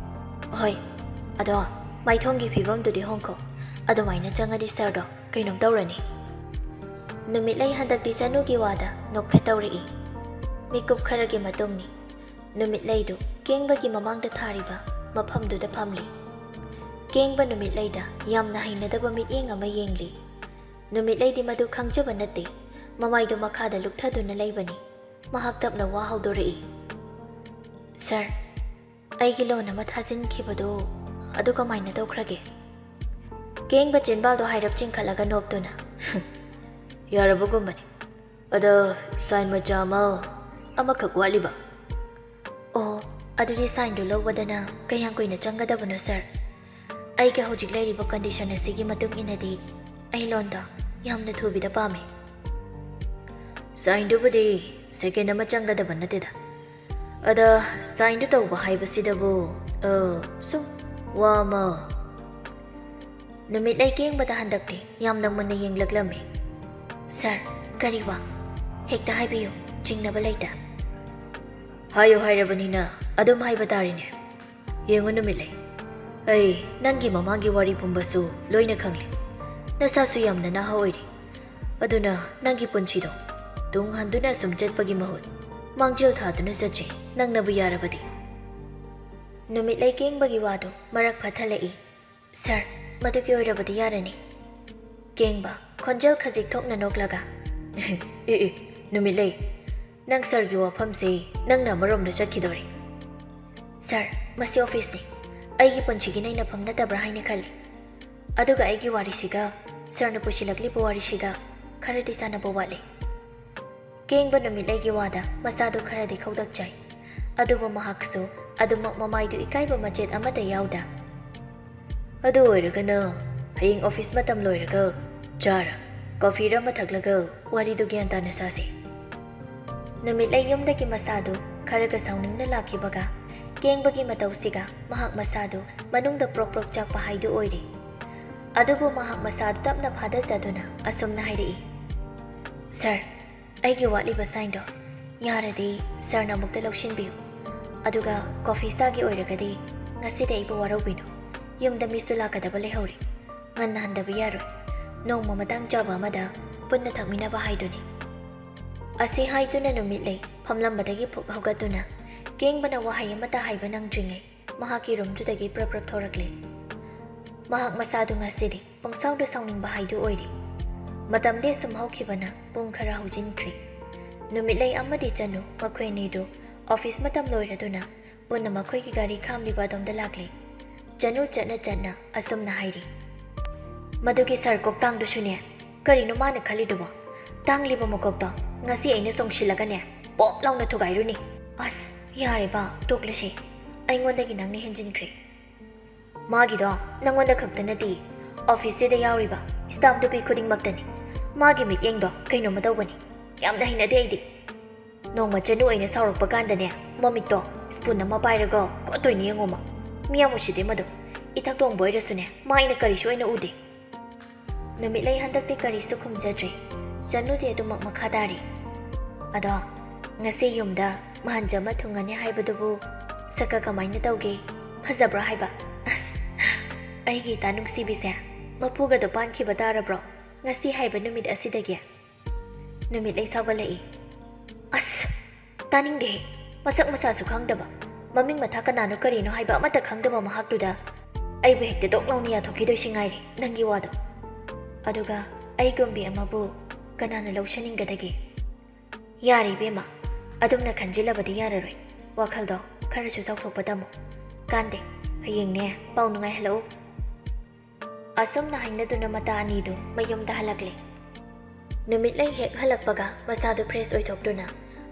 "ꯍꯣꯏ, ꯑꯗꯣ ꯃꯥꯏꯊꯣꯡꯒꯤ ꯐꯤꯕꯝꯗꯨꯗꯤ ꯍꯣꯡꯈꯣ꯫ ꯑꯗꯨꯃꯥꯏꯅ ꯆꯪꯉꯗꯤ ꯁꯥꯔꯗꯣ ꯀꯩꯅꯣꯝ ꯇꯧꯔꯅꯤ꯫" ꯅꯨꯃꯤꯠꯂꯩ ꯍꯟꯗꯛꯇꯤ ꯆꯅꯨꯒꯤ ꯋꯥꯗ ꯅꯣꯛꯐꯦꯠ ꯇꯧꯔꯛꯏ꯫ ꯃꯤꯀꯨꯞ ꯈꯔꯒꯤ ꯃꯇꯨꯡꯅꯤ꯫ ꯅꯨꯃꯤꯠꯂꯩꯗꯨ ꯀꯦꯡꯕꯒꯤ ꯃꯃꯥꯡꯗ ꯊꯥꯔꯤꯕ ꯃꯐꯝꯗꯨꯗ ꯐꯝꯂꯤ꯫ ꯀꯦꯡꯕ ꯅꯨꯃꯤꯠꯂꯩꯗ ꯌꯥꯝꯅ ꯍꯩꯅꯗꯕ ꯃꯤꯠꯌꯦꯡ ꯑꯃ ꯌꯦꯡꯂꯤ꯫ ꯅꯨꯃꯤꯠꯂꯩꯗꯤ ꯃꯗꯨ ꯈꯪꯖꯕ ꯅꯠꯇꯦ꯫ ꯃꯃꯥꯏꯗꯨ ꯃꯈꯥꯗ ꯂꯨꯞꯊꯗꯨꯅ ꯂꯩꯕꯅꯤ꯫ ꯃꯍꯥꯛ ꯇꯞꯅ ꯋꯥ ꯍꯧꯗꯣꯔꯛꯏ, "ꯁꯥꯔ, ꯑꯩꯒꯤ ꯂꯣꯟ ꯑꯃ ꯊꯥꯖꯤꯟꯈꯤꯕꯗꯨ ꯑꯗꯨ ꯀꯃꯥꯏꯅ ꯇꯧꯈ꯭ꯔꯒꯦ?" ꯀꯦꯡꯕ ꯆꯤꯟꯕꯥꯜꯗꯣ ꯍꯥꯏꯔꯞ ꯆꯤꯡꯈꯠꯂꯒ ꯅꯣꯛꯇꯨꯅ, "ꯌꯥꯔꯕꯒꯨꯝꯕꯅꯤ꯫ ꯑꯗ ꯁꯥꯏꯟ ꯃꯆꯥ ꯑꯃ, ꯑꯃꯈꯛ ꯋꯥꯠꯂꯤꯕ꯫" "ꯑꯣ, ꯑꯗꯨꯗꯤ ꯁꯥꯏꯟꯗꯨ ꯂꯧꯕꯗꯅ ꯀꯌꯥꯝ ꯀꯨꯏꯅ ꯆꯪꯒꯗꯕꯅꯣ, ꯁꯥꯔ? ꯑꯩꯒꯤ ꯍꯧꯖꯤꯛ ꯂꯩꯔꯤꯕ ꯀꯟꯗꯤꯁꯟ ꯑꯁꯤꯒꯤ ꯃꯇꯨꯡ ꯏꯟꯅꯗꯤ ꯑꯩ ꯂꯣꯟꯗꯣ ꯌꯥꯝꯅ ꯊꯨꯕꯤꯗ ꯄꯥꯝꯃꯤ꯫" "ꯁꯥꯏꯟꯗꯨꯕꯨꯗꯤ ꯁꯦꯀꯦꯟ ꯑꯃ ꯆꯪꯒꯗꯕ ꯅꯠꯇꯦꯗ꯫ ꯑꯗ ꯁꯥꯏꯟꯗꯨ ꯇꯧꯕ ꯍꯥꯏꯕꯁꯤꯗꯕꯨ, ꯑ, ꯁꯨꯝ ꯋꯥ ꯑꯃ꯫" ꯅꯨꯃꯤꯠꯂꯩ ꯀꯦꯡꯕꯗ ꯍꯟꯗꯛꯇꯤ ꯌꯥꯝꯅ ꯃꯨꯟꯅ ꯌꯦꯡꯂꯛꯂꯝꯃꯤ꯫ "ꯁꯥꯔ, ꯀꯔꯤ ꯋꯥ? ꯍꯦꯛꯇ ꯍꯥꯏꯕꯤꯌꯨ, ꯆꯤꯡꯅꯕ ꯂꯩꯇꯦ꯫" "ꯍꯥꯏꯌꯨ ꯍꯥꯏꯔꯕꯅꯤꯅ ꯑꯗꯨꯝ ꯍꯥꯏꯕ ꯇꯥꯔꯦꯅꯦ꯫ ꯌꯦꯡꯉꯨ ꯅꯨꯃꯤꯠꯂꯩ, ꯑꯩ ꯅꯪꯒꯤ ꯃꯃꯥꯡꯒꯤ ꯋꯥꯔꯤ ꯄꯨꯝꯕꯁꯨ ꯂꯣꯏꯅ ꯈꯪꯂꯦ꯫ ꯅꯁꯥꯁꯨ ꯌꯥꯝꯅ ꯅꯍꯥ ꯑꯣꯏꯔꯤ꯫ ꯑꯗꯨꯅ ꯅꯪꯒꯤ ꯄꯨꯟꯁꯤꯗꯣ ꯇꯨꯡ ꯍꯟꯗꯨꯅ ꯑꯁꯨꯝ ꯆꯠꯄꯒꯤ ꯃꯍꯨꯠ ꯃꯥꯡꯖꯤꯜ ꯊꯥꯗꯨꯅ ꯆꯠꯁꯤ, ꯅꯪꯅꯕꯨ ꯌꯥꯔꯕꯗꯤ꯫" ꯅꯨꯃꯤꯠꯂꯩ ꯀꯦꯡꯕꯒꯤ ꯋꯥꯗꯨ ꯃꯔꯛ ꯐꯠꯊꯜꯂꯛꯏ꯫ "ꯁꯥꯔ, ꯃꯗꯨꯒꯤ ꯑꯣꯏꯔꯕꯗꯤ ꯌꯥꯔꯅꯤ꯫" ꯀꯦꯡꯕ, ꯈꯣꯟꯖꯦꯜ ꯈꯖꯤꯛ ꯊꯣꯛꯅ ꯅꯣꯛꯂꯒ, "ꯑꯦ, ꯑꯦ, ꯅꯨꯃꯤꯠꯂꯩ, ꯅꯪ ꯁꯥꯔꯒꯤ ꯋꯥꯐꯝꯁꯦ ꯅꯪꯅ ꯑꯃꯔꯣꯝꯗ ꯆꯠꯈꯤꯗꯣꯔꯦ꯫" "ꯁꯥꯔ, ꯃꯁꯤ ꯑꯣꯐꯤꯁꯅꯤ꯫ ꯑꯩꯒꯤ ꯄꯨꯟꯁꯤꯒꯤ ꯅꯩꯅꯐꯝ ꯅꯠꯇꯕ꯭ꯔꯥ ꯍꯥꯏꯅ ꯈꯜꯂꯤ꯫ ꯑꯗꯨꯒ ꯑꯩꯒꯤ ꯋꯥꯔꯤꯁꯤꯒ ꯁꯥꯔꯅ ꯄꯨꯁꯤꯜꯂꯛꯂꯤꯕ ꯋꯥꯔꯤꯁꯤꯒ ꯈꯔꯗꯤ ꯆꯥꯟꯅꯕ ꯋꯥꯠꯂꯤ꯫" ꯀꯦꯡꯕ ꯅꯨꯃꯤꯠꯂꯩꯒꯤ ꯋꯥꯗ ꯃꯁꯥꯗꯨ ꯈꯔꯗꯤ ꯈꯧꯗꯛ ꯆꯥꯏ꯫ ꯑꯗꯨꯕꯨ ꯃꯍꯥꯛꯁꯨ ꯑꯗꯨꯃꯛ ꯃꯃꯥꯏꯗꯨ ꯏꯀꯥꯏꯕ ꯃꯆꯦꯠ ꯑꯃꯠꯇ ꯌꯥꯎꯗ, "ꯑꯗꯨ ꯑꯣꯏꯔꯒꯅ ꯍꯌꯦꯡ ꯑꯣꯐꯤꯁ ꯃꯇꯝ ꯂꯣꯏꯔꯒ ꯆꯥꯔ, ꯀꯣꯐꯤꯔ ꯑꯃ ꯊꯛꯂꯒ ꯋꯥꯔꯤꯗꯨ ꯒ꯭ꯌꯥꯟ ꯇꯥꯅ ꯁꯥꯁꯤ꯫" ꯅꯨꯃꯤꯠꯂꯩ ꯌꯨꯝꯗꯒꯤ ꯃꯁꯥꯗꯨ ꯈꯔꯒ ꯁꯥꯎꯅꯤꯡꯅ ꯂꯥꯛꯈꯤꯕꯒ ꯀꯦꯡꯕꯒꯤ ꯃꯇꯧꯁꯤꯒ ꯃꯍꯥꯛ ꯃꯁꯥꯗꯨ ꯃꯅꯨꯡꯗ ꯄ꯭ꯔꯣꯛ ꯄ꯭ꯔꯣꯛ ꯆꯥꯛꯄ ꯍꯥꯏꯗꯨ ꯑꯣꯏꯔꯦ꯫ ꯑꯗꯨꯕꯨ ꯃꯍꯥꯛ ꯃꯁꯥꯗꯨ ꯇꯞꯅ ꯐꯥꯗꯖꯗꯨꯅ ꯑꯁꯨꯝꯅ ꯍꯥꯏꯔꯛꯏ, "ꯁꯥꯔ, ꯑꯩꯒꯤ ꯋꯥꯠꯂꯤꯕ ꯁꯥꯏꯟꯗꯣ ꯌꯥꯔꯗꯤ ꯁꯥꯔꯅ ꯑꯃꯨꯛꯇ ꯂꯧꯁꯤꯟꯕꯤꯌꯨ꯫ ꯑꯗꯨꯒ ꯀꯣꯐꯤ ꯆꯥꯒꯤ ꯑꯣꯏꯔꯒꯗꯤ ꯉꯁꯤꯗꯤ ꯑꯩꯕꯨ ꯋꯥꯔꯧꯕꯤꯅꯨ꯫ ꯌꯨꯝꯗ ꯃꯤꯁꯨ ꯂꯥꯛꯀꯗꯕ ꯂꯩꯍꯧꯔꯤ꯫ ꯉꯟꯅ ꯍꯟꯗꯕ ꯌꯥꯔꯣꯏ꯫ ꯅꯣꯡꯃ ꯃꯇꯥꯡ ꯆꯥꯕ ꯑꯃꯗ ꯄꯨꯟꯅ ꯊꯛꯃꯤꯟꯅꯕ ꯍꯥꯏꯗꯨꯅꯤ꯫" ꯑꯁꯤ ꯍꯥꯏꯗꯨꯅ ꯅꯨꯃꯤꯠꯂꯩ ꯐꯝꯂꯝꯕꯗꯒꯤ ꯐꯨꯛ ꯍꯧꯒꯠꯇꯨꯅ ꯀꯦꯡꯕꯅ ꯋꯥꯍꯩ ꯑꯃꯠꯇ ꯍꯥꯏꯕ ꯅꯪꯗ꯭ꯔꯤꯉꯩ ꯃꯍꯥꯛꯀꯤ ꯔꯨꯝꯗꯨꯗꯒꯤ ꯄ꯭ꯔꯞ ꯄ꯭ꯔꯞ ꯊꯣꯔꯛꯂꯦ꯫ ꯃꯍꯥꯛ ꯃꯁꯥꯗꯨ ꯉꯁꯤꯗꯤ ꯄꯪꯁꯥꯎꯗ ꯁꯥꯎꯅꯤꯡꯕ ꯍꯥꯏꯗꯨ ꯑꯣꯏꯔꯦ꯫ ꯃꯇꯝꯗꯤ ꯑꯁꯨꯝ ꯍꯧꯈꯤꯕꯅ ꯄꯨꯡ ꯈꯔ ꯍꯧꯖꯤꯟꯈ꯭ꯔꯦ꯫ ꯅꯨꯃꯤꯠꯂꯩ ꯑꯃꯗꯤ ꯆꯅꯨ ꯃꯈꯣꯏ ꯑꯅꯤꯗꯨ ꯑꯣꯐꯤꯁ ꯃꯇꯝ ꯂꯣꯏꯔꯗꯨꯅ ꯄꯨꯟꯅ ꯃꯈꯣꯏꯒꯤ ꯒꯥꯔꯤ ꯈꯥꯝꯂꯤꯕ ꯑꯗꯣꯝꯗ ꯂꯥꯛꯂꯦ꯫ ꯆꯅꯨ ꯆꯠꯅ ꯆꯠꯅ ꯑꯁꯨꯝꯅ ꯍꯥꯏꯔꯤ, "ꯃꯗꯨꯒꯤ ꯁꯥꯔ ꯀꯣꯛꯇꯥꯡꯗꯨꯁꯨꯅꯦ, ꯀꯔꯤꯅꯣ ꯃꯥꯅ ꯈꯜꯂꯤꯗꯨꯕꯣ? ꯇꯥꯡꯂꯤꯕ ꯃꯀꯣꯛꯇꯣ ꯉꯁꯤ ꯑꯩꯅ ꯆꯣꯡꯁꯤꯜꯂꯒꯅꯦ, ꯄꯣꯞ ꯂꯥꯎꯅ ꯊꯨꯒꯥꯏꯔꯨꯅꯤ꯫ ꯑꯁ, ꯌꯥꯔꯦꯕ, ꯇꯣꯛꯂꯁꯦ꯫ ꯑꯩꯉꯣꯟꯗꯒꯤ ꯅꯪꯅ ꯍꯦꯟꯖꯤꯟꯈ꯭ꯔꯦ꯫ ꯃꯥꯒꯤꯗꯣ ꯅꯪꯉꯣꯟꯗ ꯈꯛꯇ ꯅꯠꯇꯦ, ꯑꯣꯐꯤꯁꯁꯤꯗ ꯌꯥꯎꯔꯤꯕ ꯁ꯭ꯇꯥꯐ ꯅꯨꯄꯤ ꯈꯨꯗꯤꯡꯃꯛꯇꯅꯤ꯫ ꯃꯥꯒꯤ ꯃꯤꯠꯌꯦꯡꯗꯣ ꯀꯩꯅꯣꯝꯃ ꯇꯧꯕꯅꯤ꯫ ꯌꯥꯝꯅ ꯍꯩꯅꯗꯦ ꯑꯩꯗꯤ꯫ ꯅꯣꯡꯃ ꯆꯅꯨ ꯑꯩꯅ ꯁꯥꯎꯔꯛꯄ ꯀꯥꯟꯗꯅꯦ, ꯃꯃꯤꯠꯇꯣ ꯁ꯭ꯄꯨꯟ ꯑꯃ ꯄꯥꯏꯔꯒ ꯀꯣꯠꯇꯣꯏꯅꯤ ꯌꯦꯡꯉꯣꯃ꯫ ꯃꯤ ꯌꯥꯝ ꯎꯁꯤꯠꯇꯦ ꯃꯗꯨ꯫ ꯏꯊꯛ ꯊꯣꯡꯕ ꯑꯣꯏꯔꯁꯨꯅꯦ, ꯃꯥ ꯑꯩꯅ ꯀꯔꯤꯁꯨ ꯑꯣꯏꯅ ꯎꯗꯦ꯫" ꯅꯨꯃꯤꯠꯂꯩ ꯍꯟꯗꯛꯇꯤ ꯀꯔꯤꯁꯨ ꯈꯨꯝꯖꯗ꯭ꯔꯦ꯫ ꯆꯅꯨꯗꯤ ꯑꯗꯨꯃꯛ ꯃꯈꯥ ꯇꯥꯔꯤ, "ꯑꯗꯣ ꯉꯁꯤ ꯌꯨꯝꯗ ꯃꯍꯟꯖ ꯑꯃ ꯊꯨꯡꯉꯅꯤ ꯍꯥꯏꯕꯗꯨꯕꯨ ꯁꯛꯀ ꯀꯃꯥꯏꯅ ꯇꯧꯒꯦ? ꯐꯖꯕ꯭ꯔꯣ ꯍꯥꯏꯕ? ꯑꯁ, ꯑꯩꯒꯤ ꯏꯇꯥ ꯅꯨꯡꯁꯤꯕꯤꯁꯦ, ꯃꯄꯨꯒꯗꯣ ꯄꯥꯟꯈꯤꯕ ꯇꯥꯔꯕ꯭ꯔꯣ ꯉꯁꯤ ꯍꯥꯏꯕ ꯅꯨꯃꯤꯠ ꯑꯁꯤꯗꯒꯤ?" ꯅꯨꯃꯤꯠꯂꯩ ꯁꯥꯎꯒꯠꯂꯛꯏ꯫ "ꯑꯁ! ꯇꯥꯅꯤꯡꯗꯦꯍꯦ꯫ ꯃꯁꯛ ꯃꯁꯥꯁꯨ ꯈꯪꯗꯕ, ꯃꯃꯤꯡ ꯃꯊꯥ ꯀꯅꯥꯅꯣ ꯀꯔꯤꯅꯣ ꯍꯥꯏꯕ ꯑꯃꯠꯇ ꯈꯪꯗꯕ ꯃꯍꯥꯛꯇꯨꯗ ꯑꯩꯕꯨ ꯍꯦꯛꯇ ꯗꯣꯛ ꯂꯥꯎꯅ ꯌꯥꯊꯣꯛꯈꯤꯗꯣꯏꯁꯤ ꯉꯥꯏꯔꯦ ꯅꯪꯒꯤ ꯋꯥꯗꯣ꯫ ꯑꯗꯨꯒ ꯑꯩꯒꯨꯝꯕꯤ ꯑꯃꯕꯨ ꯀꯅꯥꯅ ꯂꯧꯁꯟꯅꯤꯡꯒꯗꯒꯦ?" "ꯌꯥꯔꯦ ꯏꯕꯦꯝꯃ, ꯑꯗꯨꯝꯅ ꯈꯟꯖꯤꯜꯂꯕꯗꯤ ꯌꯥꯔꯔꯣꯏ꯫ ꯋꯥꯈꯜꯗꯣ ꯈꯔꯁꯨ ꯆꯥꯎꯊꯣꯛꯄ ꯇꯝꯃꯨ꯫ ꯀꯥꯟꯗꯦ, ꯍꯌꯦꯡꯅꯦ ꯄꯥꯎ ꯅꯨꯡꯉꯥꯏꯍꯜꯂꯛꯎ꯫" ꯑꯁꯨꯝꯅ ꯍꯥꯏꯅꯗꯨꯅ ꯃꯇꯥ ꯑꯅꯤꯗꯨ ꯃꯌꯨꯝꯗ ꯍꯜꯂꯛꯂꯦ꯫ ꯅꯨꯃꯤꯠꯂꯩ ꯍꯦꯛ ꯍꯜꯂꯛꯄꯒ ꯃꯁꯥꯗꯨ ꯐ꯭ꯔꯦꯁ ꯑꯣꯏꯊꯣꯛꯇꯨꯅ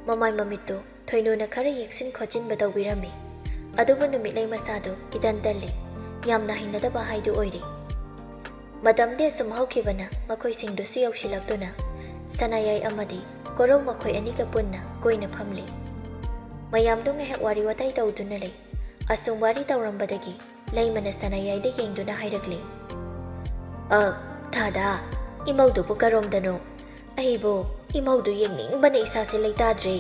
ꯃꯃꯥꯏ ꯃꯃꯤꯠꯇꯨ ꯊꯣꯏꯅꯨꯅ ꯈꯔ ꯌꯦꯛꯁꯤꯟ ꯈꯣꯠꯆꯤꯟꯕ ꯇꯧꯕꯤꯔꯝꯃꯤ꯫ ꯑꯗꯨꯕꯨ ꯅꯨꯃꯤꯠꯂꯩ ꯃꯁꯥꯗꯨ ꯏꯇꯟ ꯇꯜꯂꯤ꯫ ꯌꯥꯝꯅ ꯍꯩꯅꯗꯕ ꯍꯥꯏꯗꯨ ꯑꯣꯏꯔꯦ꯫ ꯃꯇꯝꯗꯤ ꯑꯁꯨꯝ ꯍꯧꯈꯤꯕꯅ ꯃꯈꯣꯏꯁꯤꯡꯗꯨꯁꯨ ꯌꯧꯁꯤꯜꯂꯛꯇꯨꯅ ꯁꯅꯥꯌꯥꯏ ꯑꯃꯗꯤ ꯀꯣꯔꯧ ꯃꯈꯣꯏ ꯑꯅꯤꯒ ꯄꯨꯟꯅ ꯀꯣꯏꯅ ꯐꯝꯂꯤ꯫ ꯃꯌꯥꯝꯗꯨ ꯉꯥꯏꯍꯥꯛ ꯋꯥꯔꯤ ꯋꯥꯇꯥꯏ ꯇꯧꯗꯨꯅ ꯂꯩ꯫ ꯑꯁꯨꯝ ꯋꯥꯔꯤ ꯇꯧꯔꯝꯕꯗꯒꯤ ꯂꯩꯃꯅ ꯁꯅꯥꯌꯥꯏꯗ ꯌꯦꯡꯗꯨꯅ ꯍꯥꯏꯔꯛꯂꯤ, "ꯑ, ꯊꯥꯗꯥ, ꯏꯃꯧꯗꯨꯕꯨ ꯀꯔꯣꯝꯗꯅꯣ? ꯑꯩꯕꯨ ꯏꯃꯧꯗꯨ ꯌꯦꯡꯅꯤꯡꯕꯅ ꯏꯁꯥꯁꯦ ꯂꯩꯇꯥꯗ꯭ꯔꯦ꯫"